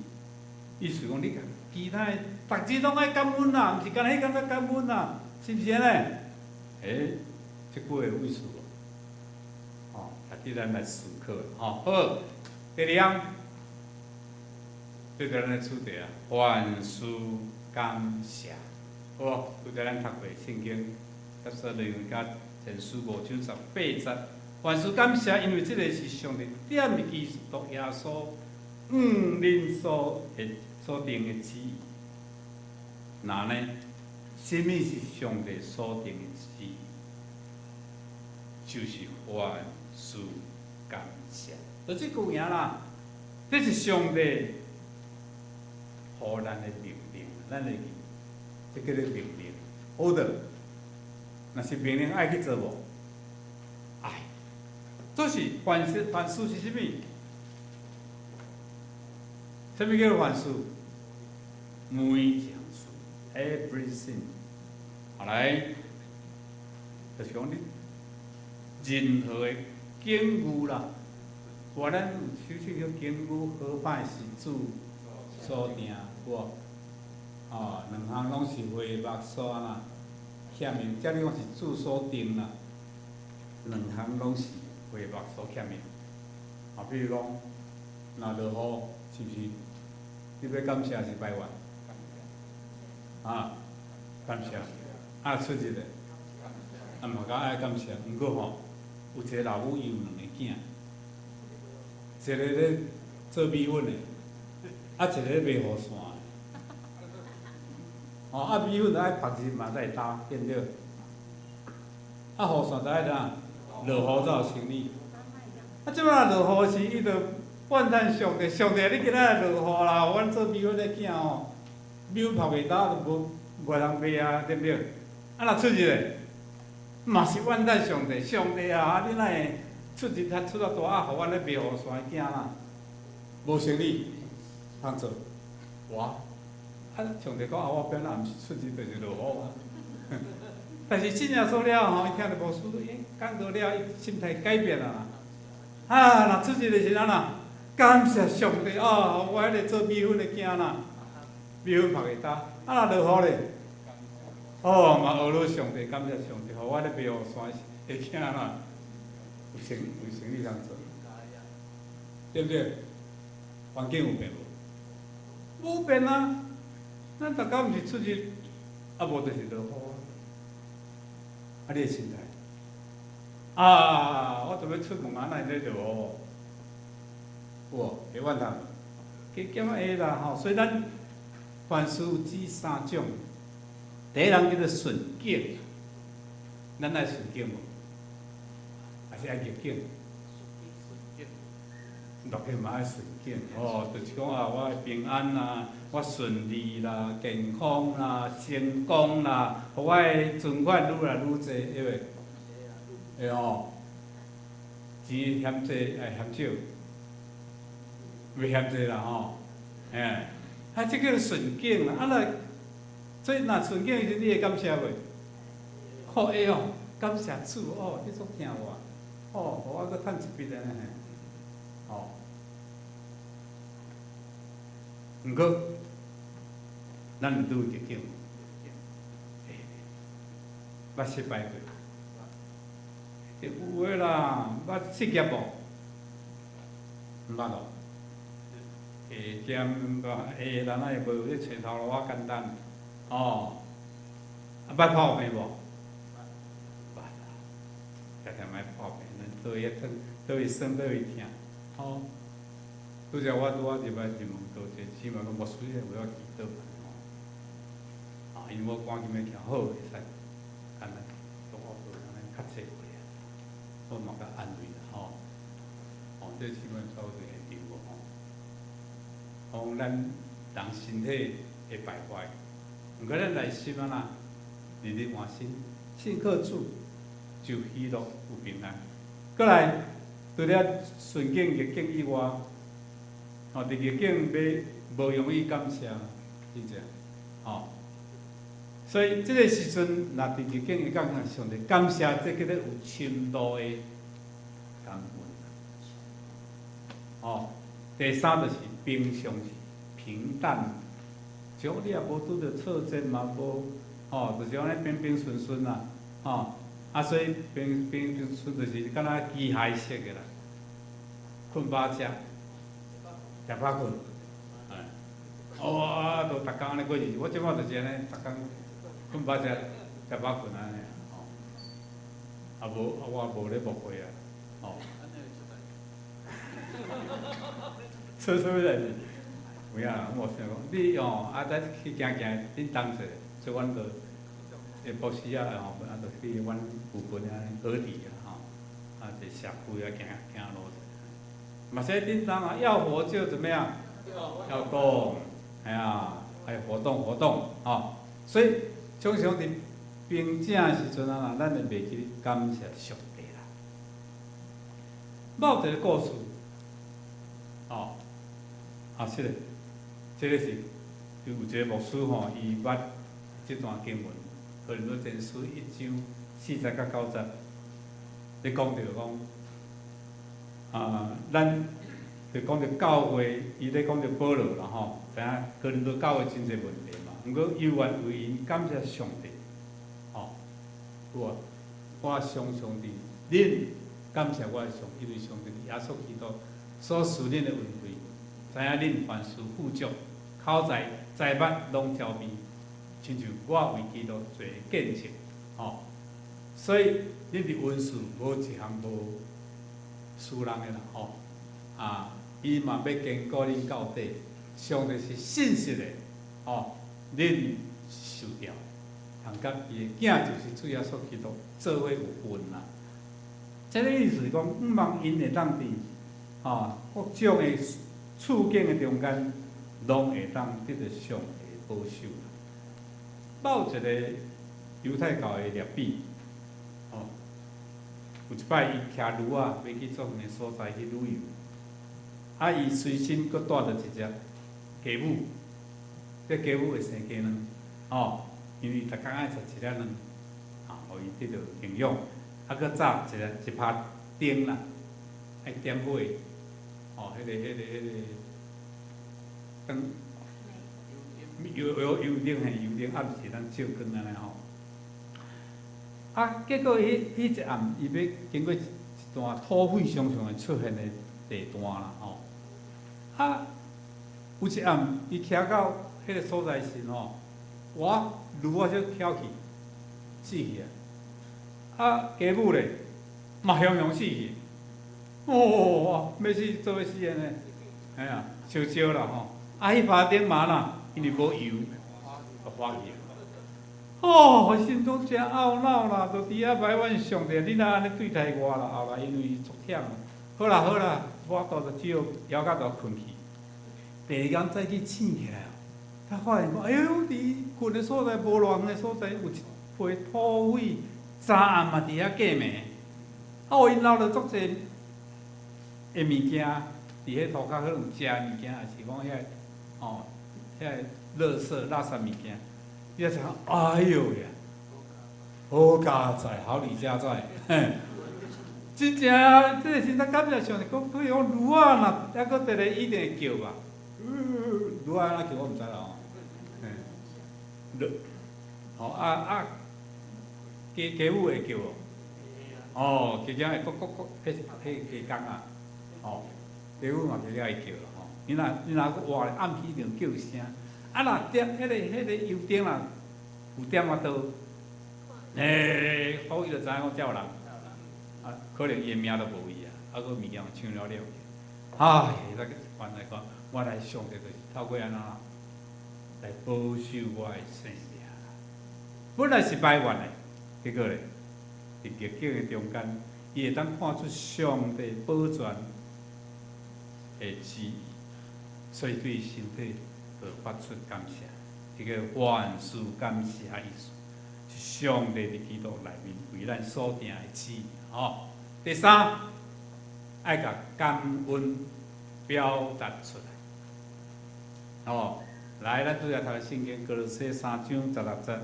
意思講，你共其他的，逐日攏愛感恩啦，毋是干焦彼工才感恩啦，是毋是按呢？欸，這句話有意思無？吼，值得咱來思考吼。好，第二項，對著咱的主題啊，凡事感謝，好無？拄才咱讀過聖經，帖撒羅尼迦前書五章十八節，凡事感謝，因為這个是上帝踮佇基督耶穌向恁所定的旨意。那呢？啥物是上帝所定的旨意？就是凡事感謝。就這句爾啦，這是上帝予咱的命令，咱會記，這叫做命令。order，若是命令愛去做無？愛。這是凡事，凡事是啥物？啥物叫做凡事？每一件事，everything。後來，就是講你任何的境遇啦，無咱有首首叫境遇好歹是主所定，有無？哦，兩項攏是會目所啦，欠命，這裡講是主所定啦，兩項攏是會目所欠命。啊，比如講，若落雨，是毋是？你欲感謝還是埋怨？啊，感謝。啊，出日咧，啊嘛較愛感謝。毋過吼，有一个老母伊有兩个囝，一个咧做米粉的，啊，一个咧賣雨傘的。哦，啊，米粉愛曝日嘛才會焦，對毋對？啊，雨傘就愛怎？落雨才有生意。啊，這擺落雨時，伊就怨嘆上帝，上帝，你今仔日落雨啦，阮做米粉的囝吼，米粉曝袂焦就無無人賣啊，對毋對？啊，若出日咧，嘛是怨嘆上帝，上帝啊，你哪會出日較出啊大啊，予阮咧賣雨傘的囝啦，無生意通做，哇！啊，上帝講啊，我本來毋是出日就是落雨啊。但是信耶穌了後，伊聽著牧師講道了，伊心態改變啊啦。啊，若出日的時陣啊，感謝上帝哦，我彼个做米粉的囝啦，米粉曝會焦。啊，若落雨咧，哦，嘛學了上帝，感謝上帝，予我咧賣雨傘的囝啦，有生意通做，對毋對？環境有變無？無變啊！咱逐工毋是出日，啊無就是落雨啊。啊，你的心態？啊，我準備出門啊，哪會咧落雨？有無？會怨嘆無？加減仔會啦吼，所以咱凡事有這三種。第一人叫做順境，咱愛順境無？還是愛逆境？落去嘛愛順境，哦，就是講啊，我平安啦，我順利啦，健康啦，成功啦，予我的存款愈來愈濟，對袂？會吼，錢嫌濟愛嫌少？袂嫌濟啦吼，嘿，啊，這叫做順境啦，啊若所以若順境的時陣，你會感謝袂？好會哦，感謝主哦，你足疼我。哦，予我閣趁一筆按呢嘿，吼。毋過，咱會拄逆境，捌失敗過，有的啦，捌失業無？毋捌哦。下兼下人仔會無咧揣頭路仔簡單，哦。啊，捌破病無？捌啊，常常愛破病，咱佗位疼，佗位酸，佗位疼，吼。拄才我拄仔入來入門，就一個姊妹講牧師，為我祈禱吼。啊，因為我趕緊欲徛好會使，簡單，我無按呢較濟歲啊，我嘛較安慰啦吼。哦，這姊妹走一個現場無吼？講咱人身體會敗壞，毋過咱內心按怎，日日換新，信靠主就喜樂有平安。過來，除了順境逆境以外，吼，佇逆境欲無容易感謝，真正，吼。所以這個時陣，若佇逆境會感覺上帝感謝，這叫做有深度的感恩。吼，第三就是平常時平淡，像你也無拄著挫折嘛，無，吼，就是按呢平平順順啦，吼，啊，所以平平順就是敢若機械式的啦，睏飽食。食飽睏，哎，哦啊，都逐工按呢過日子，我這擺就是按呢，逐工睏飽食，食飽睏按呢，吼。啊無，啊我無咧牧會啊，吼。做啥物代誌？有影啦，我想講，你吼啊，咱去行行叮當者，所以阮就下晡時仔吼，啊，就去阮附近遐河堤啊，吼，啊，一個社區啊，行行路者。嘛是叮當啊，要活就怎麼樣？要動，哎呀，愛活動活動，吼。所以常常佇平靜的時陣啊，咱會袂記感謝上帝啦。某一個故事，吼，啊是的，這個是有一個牧師吼，伊捌這段經文，哥林多前書一章四節到九節，咧講著講。啊，咱就講著教會，伊咧講著保羅啦吼，知影哥林多教會真濟問題嘛。毋過猶原為𪜶感謝上帝，吼，有無？我常常佇恁感謝我的上帝，因為上帝佇耶穌基督所賜恁的恩惠，知影恁凡事富足，口才財物攏澆備，親像我為基督做見證，吼。所以恁佇恩賜無一項無輸人的啦，吼！啊，伊嘛欲堅固恁到底，上帝是信實的，吼！恁受調，通佮伊的囝就是主耶穌基督做伙有份啦。這個意思是講，向望𪜶會當佇吼各種的處境的中間，攏會當得著上帝保守。某一個猶太教的拉比，吼，有一擺伊騎驢仔欲去足遠的所在去旅遊，啊，伊隨身閣帶著一隻雞母，這雞母會生雞卵，吼，因為逐工愛食一粒卵，啊，予伊得著營養，啊，閣紮一個一拍燈啦，愛點火，吼，彼個燈，油油油燈嘿，油燈暗時咱照光按呢吼。啊，結果彼彼一暗，伊欲經過一段土匪常常會出現的地段啦，吼。啊，有一暗，伊騎到彼個所在時吼，哇，驢仔就翹去，死去啊！啊，雞母咧，嘛雄雄死去。哦，欲死做欲死按呢，哎呀，燒燒啦吼。啊，彼耙燈嘛啦，因為無油，就火去。哦，我心中真懊惱啦，就佇遐埋怨上帝，你哪按呢對待我啦？後來因為足忝，好啦好啦，無法度就只好枵甲就睏去。第二工早起醒起來，才發現講，哎喲，佇睏的所在無偌遠的所在，有一批土匪，昨暗嘛佇遐過暝。啊，予𪜶留著足濟的物件，佇彼塗跤可能有食的物件，抑是講遐吼，遐個垃圾垃圾物件。你才想，哎喲呀，好佳哉，好李佳哉，嘿，真正啊，這個時陣感謝上帝，講譬如講驢仔若猶閣佇咧，一定會叫吧？驢仔按怎叫我毋知啦吼。嘿，吼啊啊，雞母會叫無？哦，雞仔會咕咕咕，彼雞公啊，吼，雞母嘛雞仔會叫啦吼。你若閣活咧，暗時一定叫聲。啊，若點彼個油燈若有點仔刀，嘿，好伊就知影講遮有人。啊，可能伊的命都無去啊，啊，閣物件搶了了去。唉，那個原來講，原來上帝就是透過按怎來保守我的性命。本來是埋怨的，結果咧，佇逆境的中間，伊會當看出上帝保全的旨意，所以對身體就發出感謝。這個凡事感謝意思，是上帝佇基督內面為咱所定的旨意。吼，第三，愛共感恩表達出來。吼，來，咱拄才讀聖經歌羅西3章16節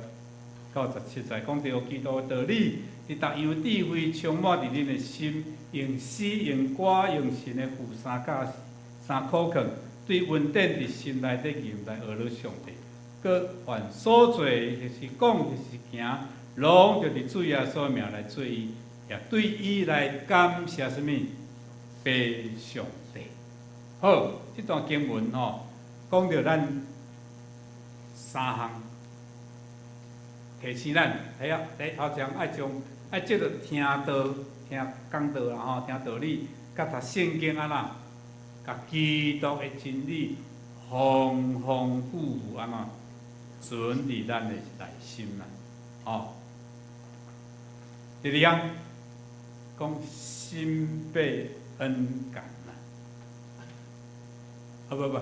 到17節，講著基督的道理，佇逐樣智慧充滿佇恁的心，用詩、用歌、用神的賦三教三苦勸，對恩典佇心內底吟來呵咾上帝。閣凡所做，或是講，或是行，攏著佇主耶穌名來做伊，也對伊來感謝啥物？父上帝。好，這段經文吼，講著咱三項提醒咱，第一，第頭前愛將愛藉著聽道、聽講道啦吼，聽道理，佮讀聖經按怎，共基督的真理豐豐富富按怎存佇咱的內心啦，吼。第二項講心被恩感啦，啊不不，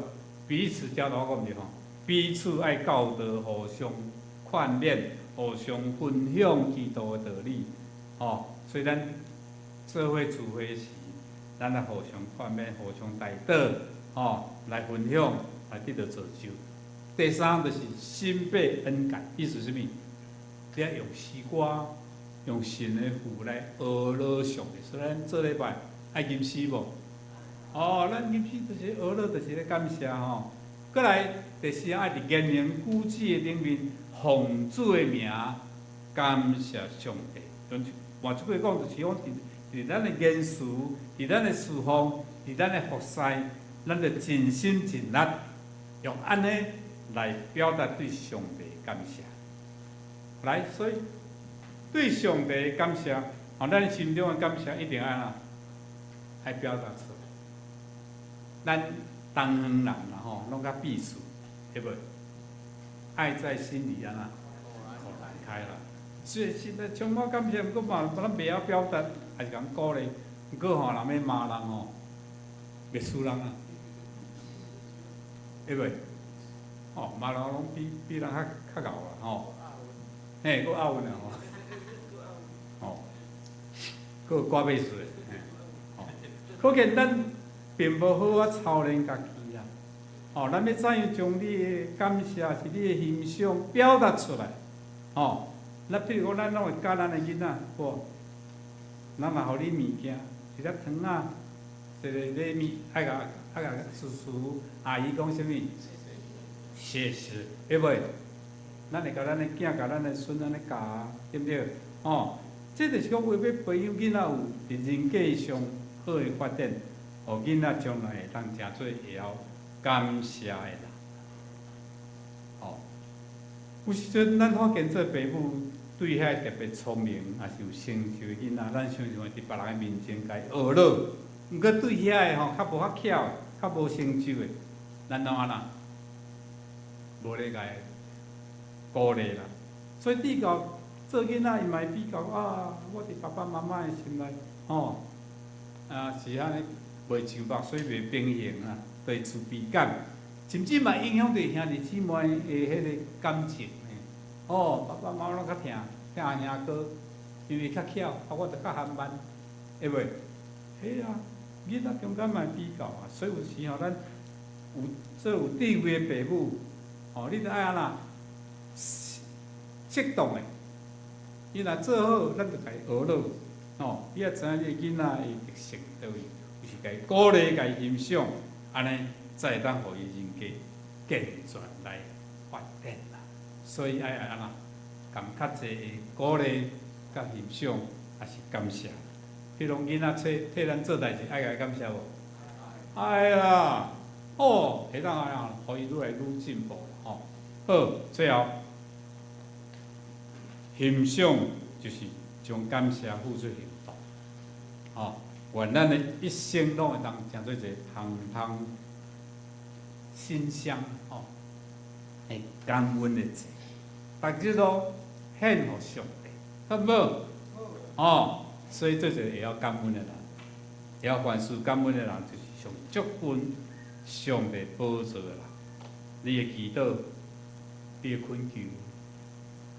彼此教導我講毋對吼，彼此愛教導，互相勸勉，互相分享基督的道理，吼。所以咱做伙聚會時，咱來互相勸勉，互相代禱，吼，來分享，來得著造就。第三就是心被恩感，意思是啥物？你愛用詩歌，用神的賦來呵咾上帝。所以咱做禮拜愛吟詩無？哦，咱吟詩就是呵咾，就是咧感謝吼。閣來第四愛佇言行舉止的頂面，奉主的名感謝上帝。換一句講，就是講佇咱的言辭，佇咱的侍奉，佇咱的服侍，咱就盡心盡力，用按呢來表達對上帝感謝。來，所以對上帝感謝，吼，咱心中的感謝一定愛按怎，愛表達出來。咱東方人啦吼，攏較避暑，對無？愛在心裡按怎，口難開啦。所以現在充滿感謝，毋過嘛，咱袂曉表達，也是共鼓勵。毋過吼，人欲罵人吼，袂輸人啊，對袂？吼，罵人攏比人較較𠢕啦吼。嘿，閣押韻啊吼。吼，閣有歌袂輸的，吼。可見咱並無好好操練家己啦。吼，咱欲怎樣將你的感謝是你的欣賞表達出來？吼，咱譬如講，咱攏會教咱的囡仔，無？咱若予你物件，一粒糖仔，一个禮物，愛共叔叔阿姨講啥物？謝謝，對袂？咱會共咱的囝、共咱的孫按呢教啊，對毋對？吼，這就是講為欲培養囡仔有佇人格上好的發展，予囡仔將來會當成做會曉感謝的人。吼，有時陣咱發現做爸母對遐特別聰明，抑是有成就的囡仔，咱常常會佇別人的面前共伊呵咾。毋過對遐个吼較無遐巧、較無成就的，咱攏按怎？無咧共伊鼓勵啦。所以比較做囡仔，伊嘛會比較啊，我佇爸爸媽媽的心內，吼，啊是按呢袂上目水袂平衡啊，對自卑感，甚至嘛影響著兄弟姊妹的彼個感情。哦，爸爸媽媽攏較疼疼兄哥，因為較巧，啊我就較含慢，會袂？嘿啊，囡仔中間嘛會比較啊，所以有時吼，咱有做有智慧的爸母，吼，你著愛按怎適當的，伊若做好，咱就共伊呵咾；哦，你也知影你的囡仔的特性佗位，有時共伊鼓勵、共伊欣賞，按呢才會當予伊人格健全來發展啦。所以愛按怎，共較濟的鼓勵、佮欣賞，抑是感謝。彼如囡仔替替咱做代誌，愛共伊感謝無？愛啦，哦，會當按呢，予伊愈來愈進步吼。好，最後欣賞就是將感謝付諸行動，吼，願咱的一生攏會當成做一個芳芳馨香吼，會感恩的祭，逐日攏獻予上帝，好無？哦，所以做一個會曉感恩的人，會曉凡事感恩的人，就是上足近上帝寶座的人。你的祈禱，你的懇求，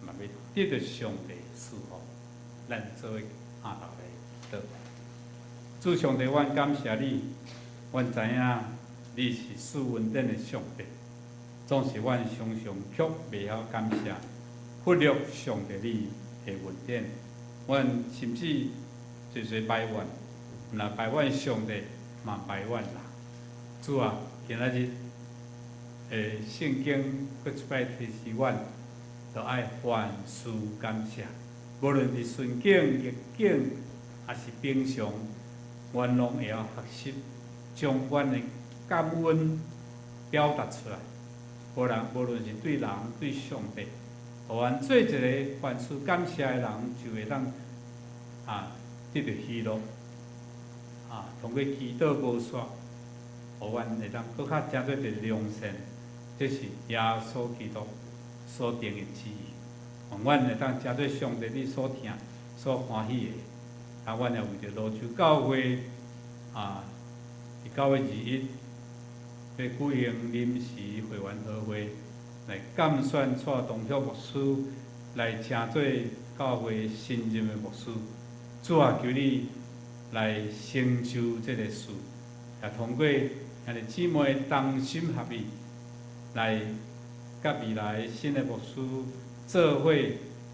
嘛欲得著上帝賜福，咱做伙下頭來祈禱。主上帝，阮感謝你，阮知影你是賜恩典的上帝，總是阮常常卻袂曉感謝，忽略上帝你的恩典。阮甚至濟濟埋怨，毋但埋怨上帝，嘛埋怨人。主啊，今仔日的聖經閣一擺提示阮，著愛凡事感謝，無論佇順境、逆境，抑是平常，阮攏會曉學習將阮的感恩表達出來。無論是對人、對上帝，予阮做一个凡事感謝的人，就會當得著喜樂。通過祈禱無煞，予阮會當閣較成做一個良善，這是耶穌基督所定的旨意。願阮會當成做上帝你所疼、所歡喜的。阮也為著蘆洲教會佇9月21欲舉行臨時會員大會，來監選蔡東旭牧師來成做教會新任的牧師。主啊，求你來成就這個事，也通過兄弟姊妹同心合意，來佮未來新的牧師做伙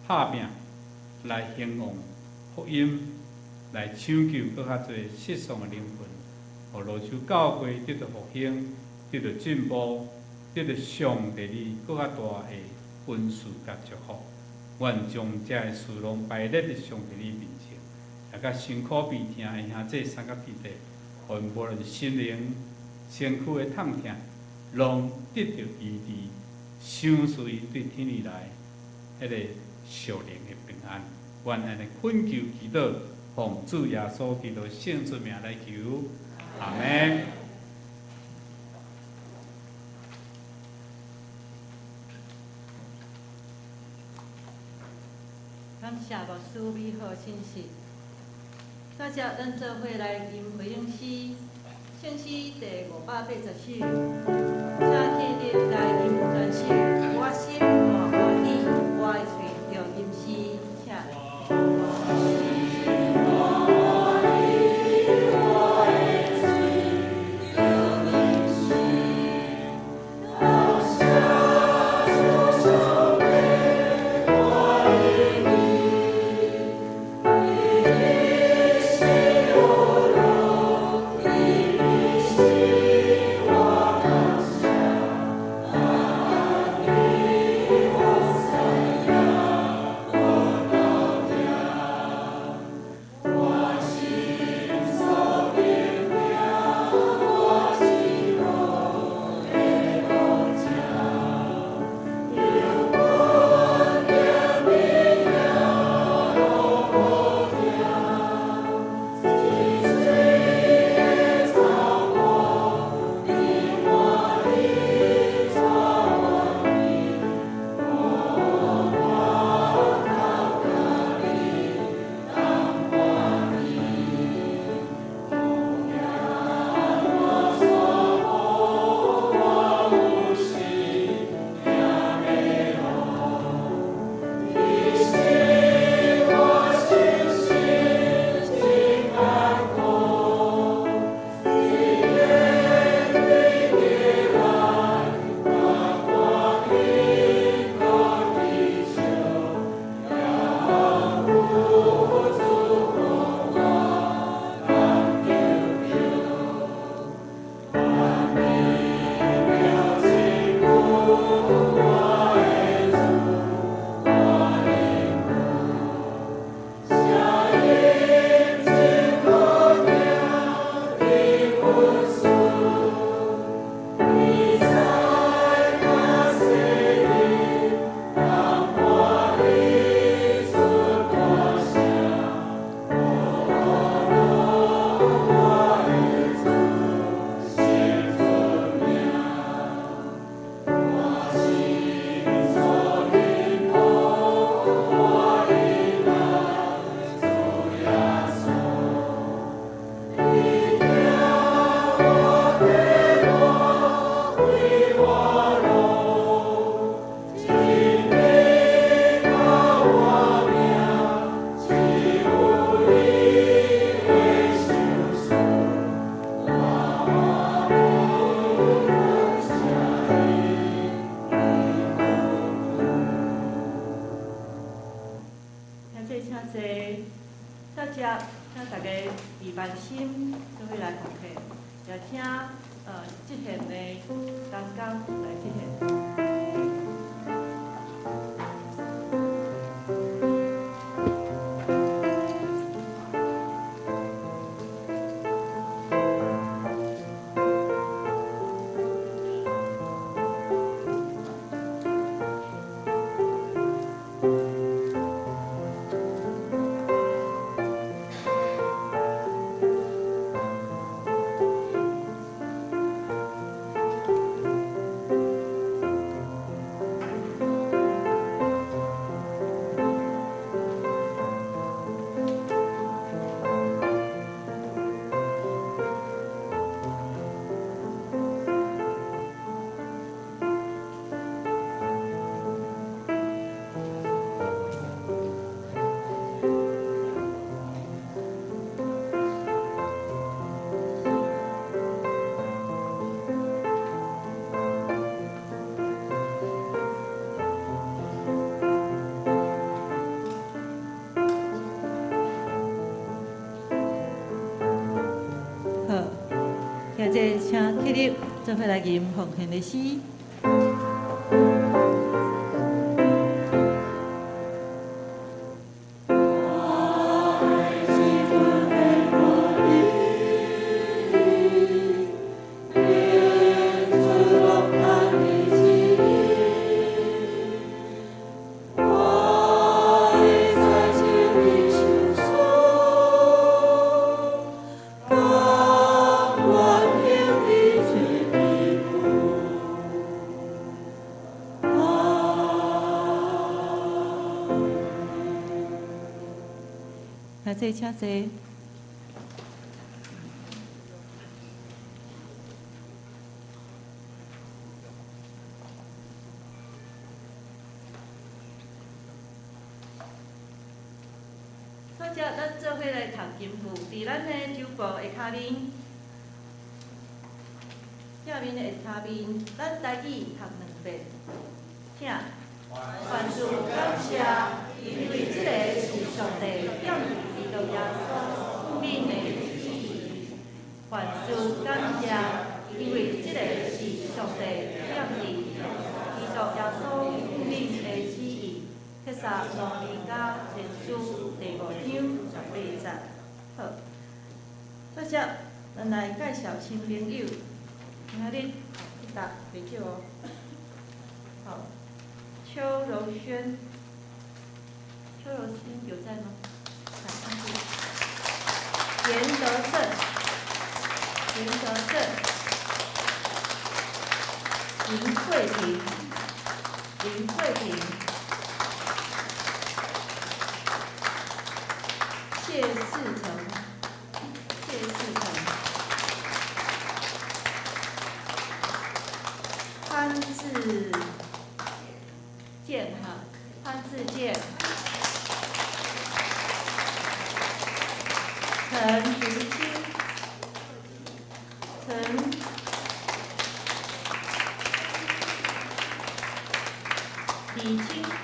拍拚，來興旺福音，來搶救閣較濟失喪的靈魂，予蘆洲教會得著復興，得著進步，得著上帝你閣較大的恩賜佮祝福。願將這个事攏擺列佇上帝你面前，也佮辛苦病疼的兄弟三甲弟弟，予𪜶無論心靈、身軀的痛疼，攏得著醫治，賞賜𪜶對天而來彼个屬靈的平安。願按呢懇求祈禱，奉主耶穌基督聖尊名來求，阿們。感謝牧師美好信息。大家咱做伙來吟回應詩，聖詩第580首，請起立來吟全首。我心大歡喜，我的喙著吟詩，請。我兄弟请坐，小姐，請大家以萬心做伙來奉獻，也請這獻的同工來這獻。好，現在請起立，做伙來吟奉獻的詩。來，這請坐。所以，咱做伙來讀經句，佇咱的周報的跤面，正面的跤面，咱台語讀兩遍，請。凡事感謝，因為這个是上帝踮基督耶穌面的旨意。凡事感謝，因為這个是上帝踮基督耶穌面的旨意。帖撒羅尼迦前書第五章18節。好，首先，咱來介紹新朋友。今仔日去答袂少哦。好，邱柔萱，邱柔萱有在嗎？來，上去。嚴德勝，嚴德勝，林慧婷，林慧婷，謝世成，謝世成，潘志健哈，潘志健，陳竹清，陳李清富，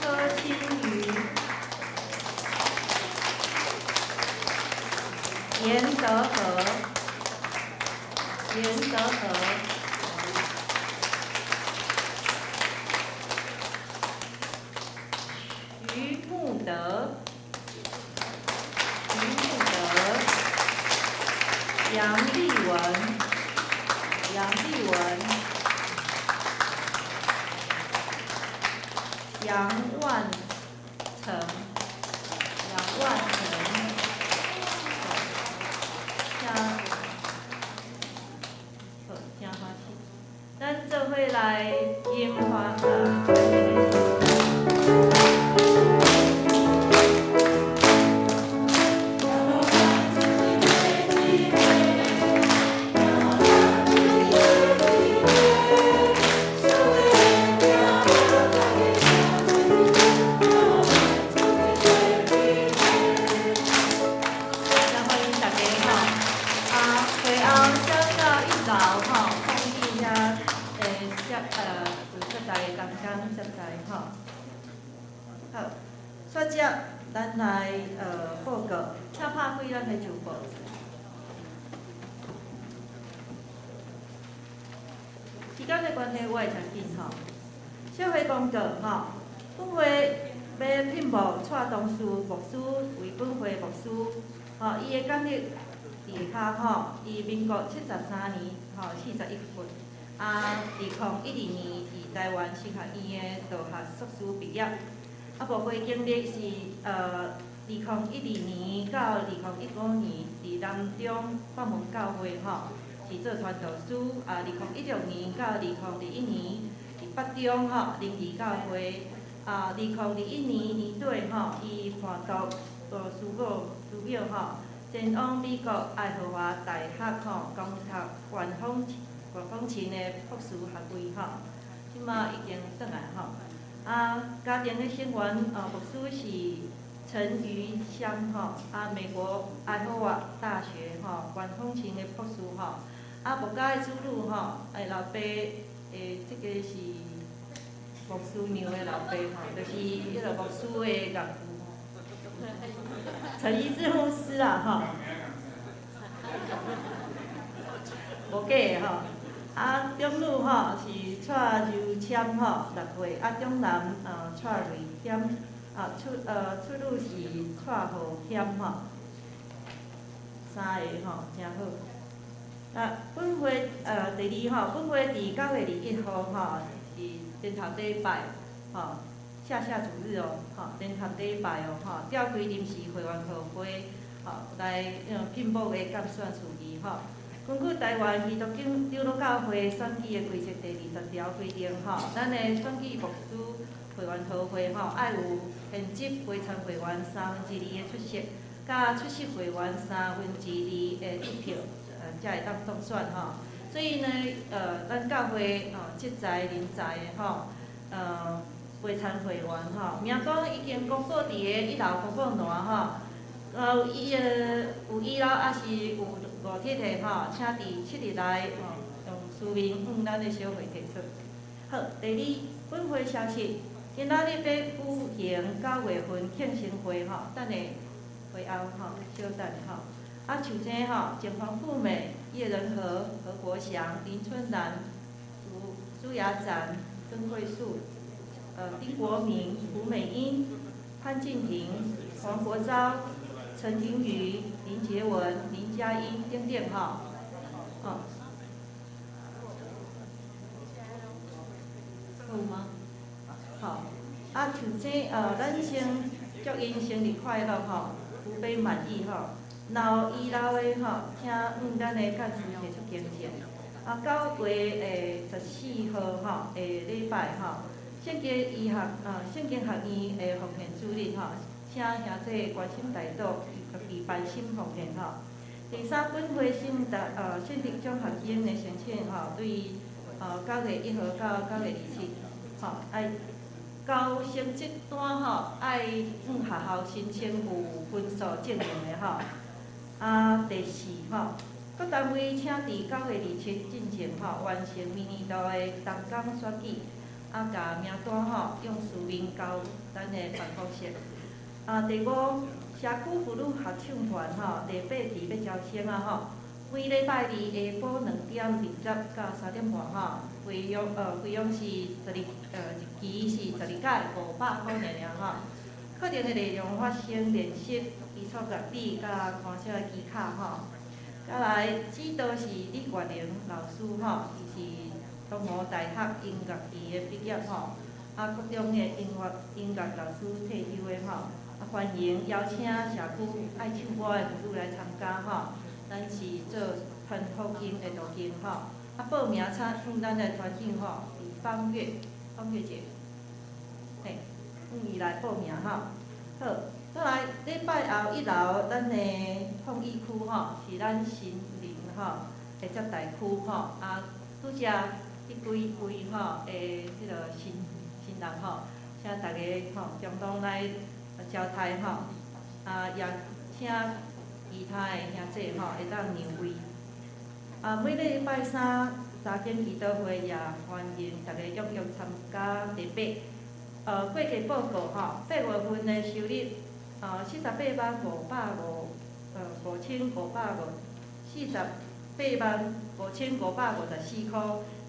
柯清瑜，嚴德和，嚴德和，徐慕德，楊麗文，楊麗文，楊萬成，楊萬成，請，好，請歡喜。咱做伙來飲歡。真歡迎大家吼！啊，會後請到一樓吼，放置遐接有接待的同工接待吼。好，煞接咱來報告，請拍開咱的週報。時間的關係，我會誠緊吼。小會公告吼，本會欲聘募蔡東樹牧師為本會牧師。吼，伊的簡歷佇跤吼，伊民國73年吼41歲，啊，2012年佇台灣神學院的道學碩士畢業。啊，牧會經歷是2012年到2015年佇南中北門教會吼是做傳道師。啊，2016年到2021年佇北中吼靈義教會。啊，2021年年底吼，伊叛讀師母師表吼，前往美國愛荷華大學吼攻讀管風琴的博士學位吼，這馬已經轉來吼。啊，家庭的成員牧師是陳瑜香吼，啊，美國愛荷華大學吼管風琴的博士吼，啊，牧家的子女吼，老爸這個是牧師娘的老爸吼，就是彼个牧師的岳父。陳一智牧師啦，吼，無假的吼。啊，長女吼是蔡柔簽吼，6歲。啊，長男蔡瑞謙，啊，出女是蔡浩謙吼，三个吼，誠好。啊，本會第二吼，本會佇9月21號吼是前頭禮拜吼。下下主日哦，吼，聯合禮拜哦，吼，召開臨時會員會會，吼，來聘牧的監選事宜，吼。根據台灣基督長老教會選舉的規則第20條規定，吼，咱的選舉牧師會員會吼，愛有現職會參會員2/3的出席，佮出席會員2/3的得票，才會當當選，吼。所以呢，咱教會職才人才的吼，會參會員吼，名單已經公布佇個一樓公告欄吼，有伊有遺漏抑是有誤貼的吼，請佇7日內吼用書面向咱的小會提出。好，第二，本會消息，今仔日欲舉行9月份慶生會吼，等下會後吼，小等吼。啊，樹生吼，鄭黃富美、葉仁和、何國祥、林春蘭、朱雅展、曾慧素。丁國明、胡美英、潘靜婷、黃國昭、陳廷宇、林傑文、林嘉英等等吼，哦，有嗎？好，啊，像這咱先祝𪜶生日快樂吼，福杯滿溢吼。若有遺漏的吼，請向咱的幹事提出更正。啊，9月14號吼，下禮拜吼。聖經醫學聖經學院的奉獻主日吼，請兄弟關心代禱，家己關心奉獻吼。第三，本會信德獎學金的申請吼，對9月1號到9月27，吼，愛交成績單吼，愛向學校申請有分數證明的吼。啊，第四吼，各單位請佇9月27進前吼，完成明年度的同工選舉。啊，共名單吼用書面交咱的辦公室。啊，第五，社區婦女合唱團吼，第八期欲招生啊吼，每禮拜二下晡2點20到3點半吼，費用是十二一期是12屆500箍爾爾吼。課程的內容發生練習、基礎樂理佮歌手的技巧吼。再來指導是李國玲老師吼，伊是東吳大學音樂系的畢業吼，啊，國中的音樂老師退休的吼，啊，歡迎邀請社區愛唱歌的婦女來參加吼。咱是做傳福音的途徑吼，啊，報名請向咱的團長吼李芳月，芳月姐，嘿，向伊來報名吼。好，再來禮拜後一樓咱的創意區吼，是咱新林吼的接待區吼，啊，拄才彼幾位吼的彼个新人吼，請大家吼共同來招待吼，啊，也請其他的兄弟吼會當讓位。啊，每禮拜三查經祈禱會也歡迎大家踴躍參加禮拜。過去報告吼，8月份的收入，48萬550，5554箍，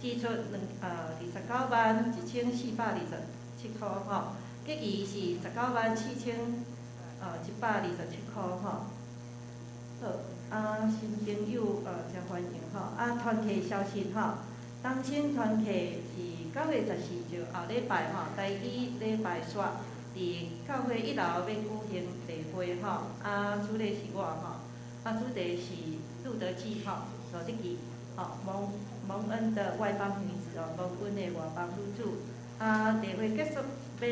支出291,427箍吼，結餘是194,127箍吼。好，啊，新朋友誠歡迎吼，啊，團契消息吼，東升團契是9月14日後禮拜吼，第一禮拜四，佇教會一樓欲舉行例會吼，啊，主禮是我吼，啊，主題是路得記吼，路得記，吼，蒙蒙恩的外邦女子哦，蒙恩的外邦女子，啊，例會結束欲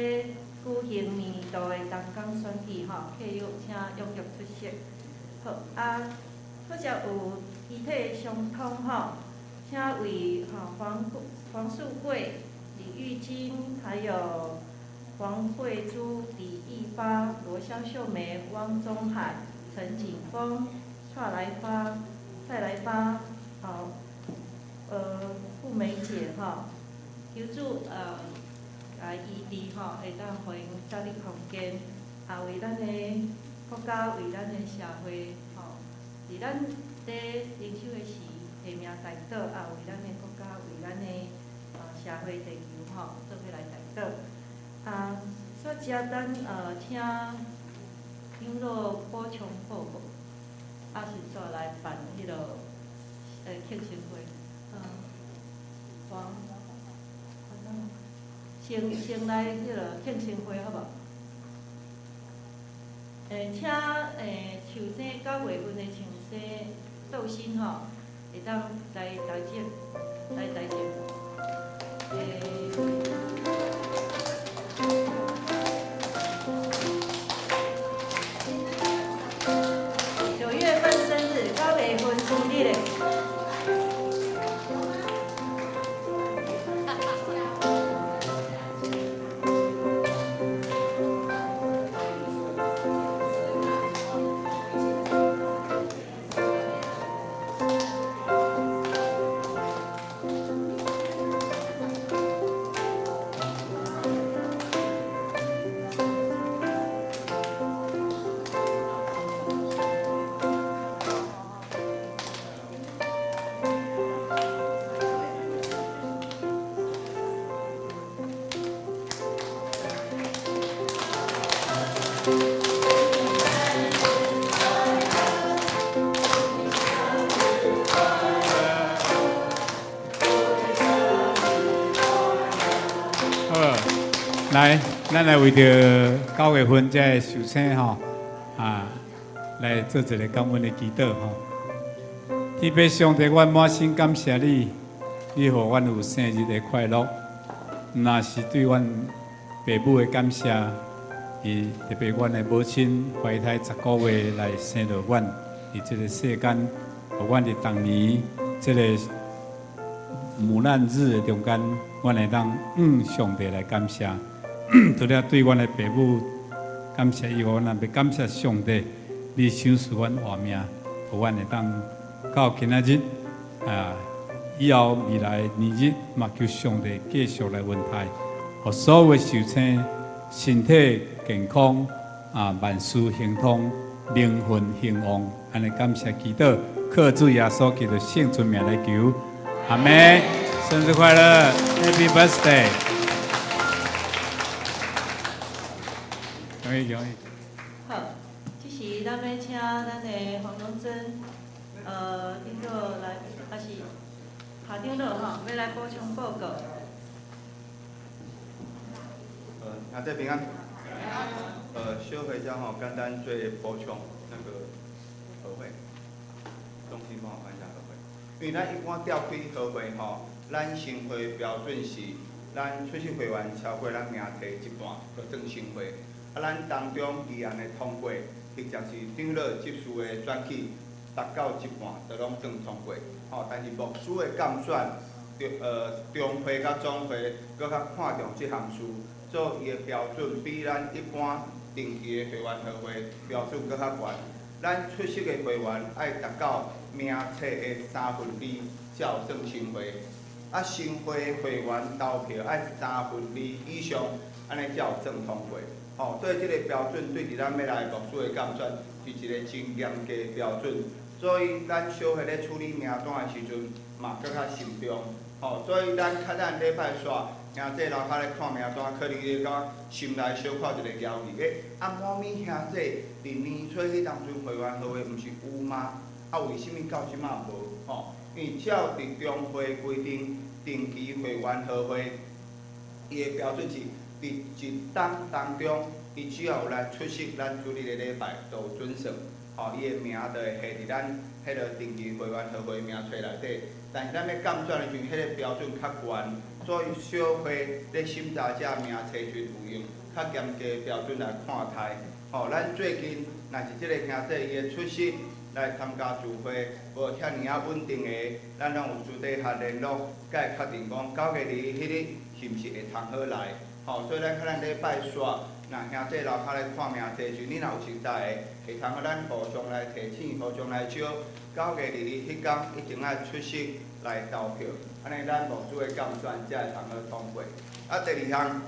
舉行年度的同工選舉吼，客友請踴躍出席。好，啊，閣遮有肢體傷痛吼，請為吼黃樹貴、李玉金，還有黃慧珠、李義發、羅蕭秀梅、汪宗海、陳景峰、蔡來發、蔡來發，好，傅梅姐吼，求主來醫治吼，會當予𪜶早日康健，也為咱的國家，為咱的社會，吼，佇咱咧靈修的時，提名代禱，也為咱的國家，為咱的社會地球，吼，做伙來代禱。啊，煞接咱請長老補充報告，啊是煞來辦彼个慶生會。黃，先來彼个慶生會好無？請壽星9月份的壽星道心吼，會當來台前，來台前。9月份生日，9月份生日的。好，來，咱來為著9月份這个壽星吼，啊，來做一个感恩的祈禱吼。天父上帝，阮滿心感謝你，你予阮有生日的快樂，毋若是對阮爸母的感謝，伊特別阮的母親懷胎10個月來生落阮，佇這个世間，予阮佇當年這個母難日的中間，阮會當向上帝來感謝。除了對阮的爸母感謝以外，阮也欲感謝上帝，你賞賜阮活命，予阮會當到今仔日啊，以後未來年日，嘛求上帝繼續來恩待，予所有的壽星身體健康啊，萬事亨通，靈魂興旺。按呢感謝祈禱，靠主耶穌基督聖尊名來求，阿們，生日快樂，Happy Birthday！恭喜恭喜！好，這時咱欲請咱的黃榮珍。長老來，還是校長老吼，欲來補充報告。兄弟平安。小會長吼，簡單做補充那個和會，中心幫我看一下和會。因為咱一般召開和會吼，咱新會標準是，咱出席會員超過咱名冊一半，就算新會。啊，咱當中議案的通過，或者是長老執事的選舉，達到一半，就攏算通過。吼，但是牧師的監選，中會佮總會閣較看重這項事，所以伊的標準比咱一般定期的會員和會標準閣較懸。咱出席的會員愛達到名冊的2/3，才有算新會。啊，新會會員投票愛2/3以上，按呢才有算通過。吼，所以這個標準對佇咱欲來牧師的監選是一個真嚴格的標準。所以咱小會咧處理名單的時陣，嘛閣較慎重。吼，所以咱較咱禮拜煞兄弟樓跤咧看名單，可能會感覺心內小可一個猶豫。欸，啊，某物兄弟佇年初彼當陣會員和會毋是有嗎？啊，為啥物到這馬無？吼，因為照佇中會規定，定期會員和會，伊的標準是佇一冬當中，伊只要有來出席咱主日的禮拜，就有準算。吼，伊的名就會寫佇咱彼个定期會員和會名冊內底。但是咱欲監選的時陣，彼个標準較懸，所以小會咧審查這名冊時有用較嚴格的標準來看待。吼，咱最近若是這個兄弟伊的出席來參加聚會，無遐爾仔穩定的，咱攏有私底下聯絡，共伊確認講9月2日彼日是毋是會通好來。吼，所以咱可能禮拜煞，若兄弟樓跤咧看名冊時，你若有熟似的，會通好咱互相來提醒，互相來招。9月2日彼工一定愛出席來投票，按呢咱牧師的監選才會通好通過。啊，第二項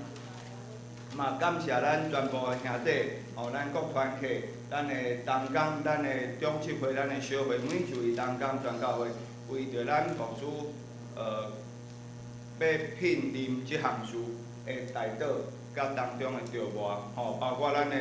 嘛，感謝咱全部的兄弟，吼，咱各團契、咱的同工、咱的長執會、咱的小會，每一位同工全教會，為著咱牧師，欲聘任這項事的代禱佮當中的著磨，吼，包括咱的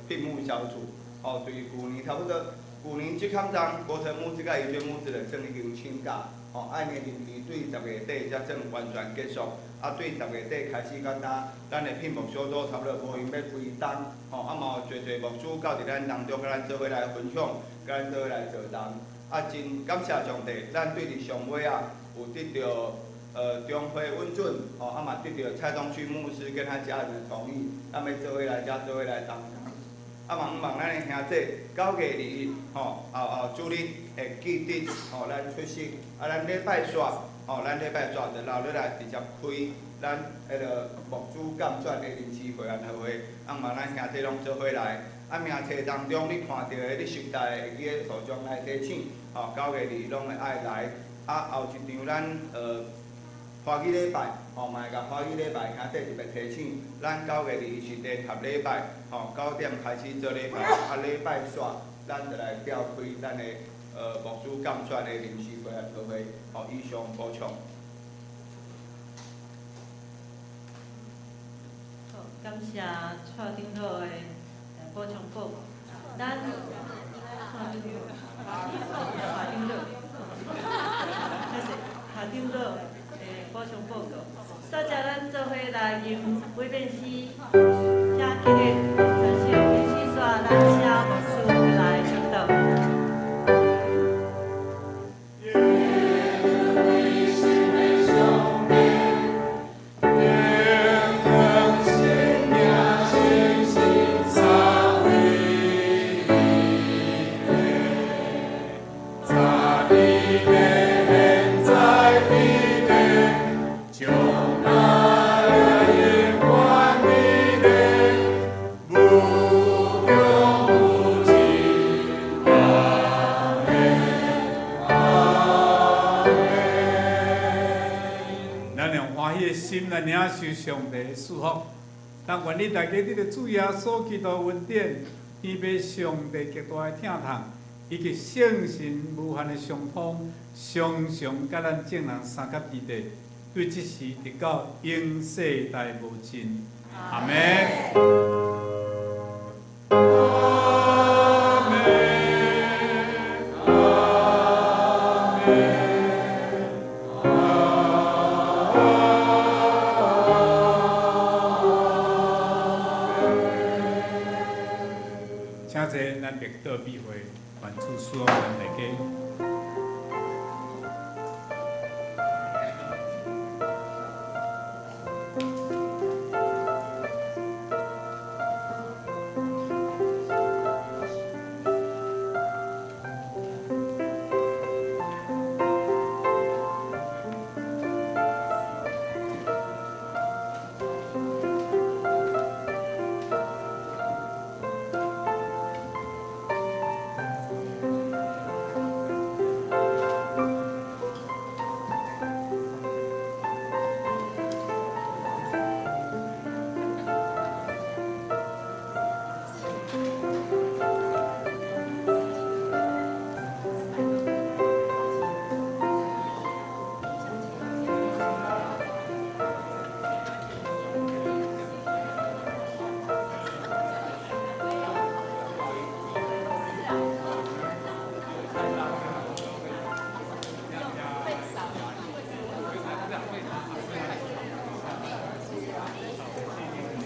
聘牧小組，吼，對舊年差不多，舊年這坎冬，國成牧師佮宜娟牧師就算已經請假，吼，按呢任期對10月底才算完全結束。啊，對10月底開始到今，咱的聘牧小組差不多無閒欲規冬，吼，啊嘛有濟濟牧師到佇咱當中，佮咱做伙來分享，佮咱做伙來做同。啊，真感謝上帝，咱對佇上尾仔，有得著中會允准，吼，啊嘛得著蔡東旭牧師跟他家人的同意，咱欲做伙來遮做伙來同工。啊嘛，向望咱的兄弟9月2日，吼，後後主日會記得，吼，咱出席。啊，咱禮拜煞，吼，咱禮拜煞就留落來直接開咱彼个牧師監選的臨時會員和會，向望咱兄弟攏做伙來。啊，名冊當中你看著的，你熟似的會記得互相來提醒，吼，9月2日攏會愛來。啊，後一場咱華語禮拜，吼，嘛會共華語禮拜兄弟特別提醒，咱9月2日是聯合禮拜，吼，9點開始做禮拜，啊，禮拜煞，咱就來召開咱的牧師監選的臨時會員和會，吼，以上補充。好，感謝蔡長老的補充報告。咱蔡長老，校長老，謝謝校長老的補充報告。大家咱做伙來吟韋變詩，請起立，傳授吟詩煞，咱請牧師來宣導。咱用歡喜的心來領受上帝的祝福。但願你大家得著主耶穌基督恩典，天父上帝極大的疼痛，以及聖神無限的相通，常常佮咱眾人相佮佇咧，對這時直到永世代無盡。阿們。阿們。會，願主賜福咱大家。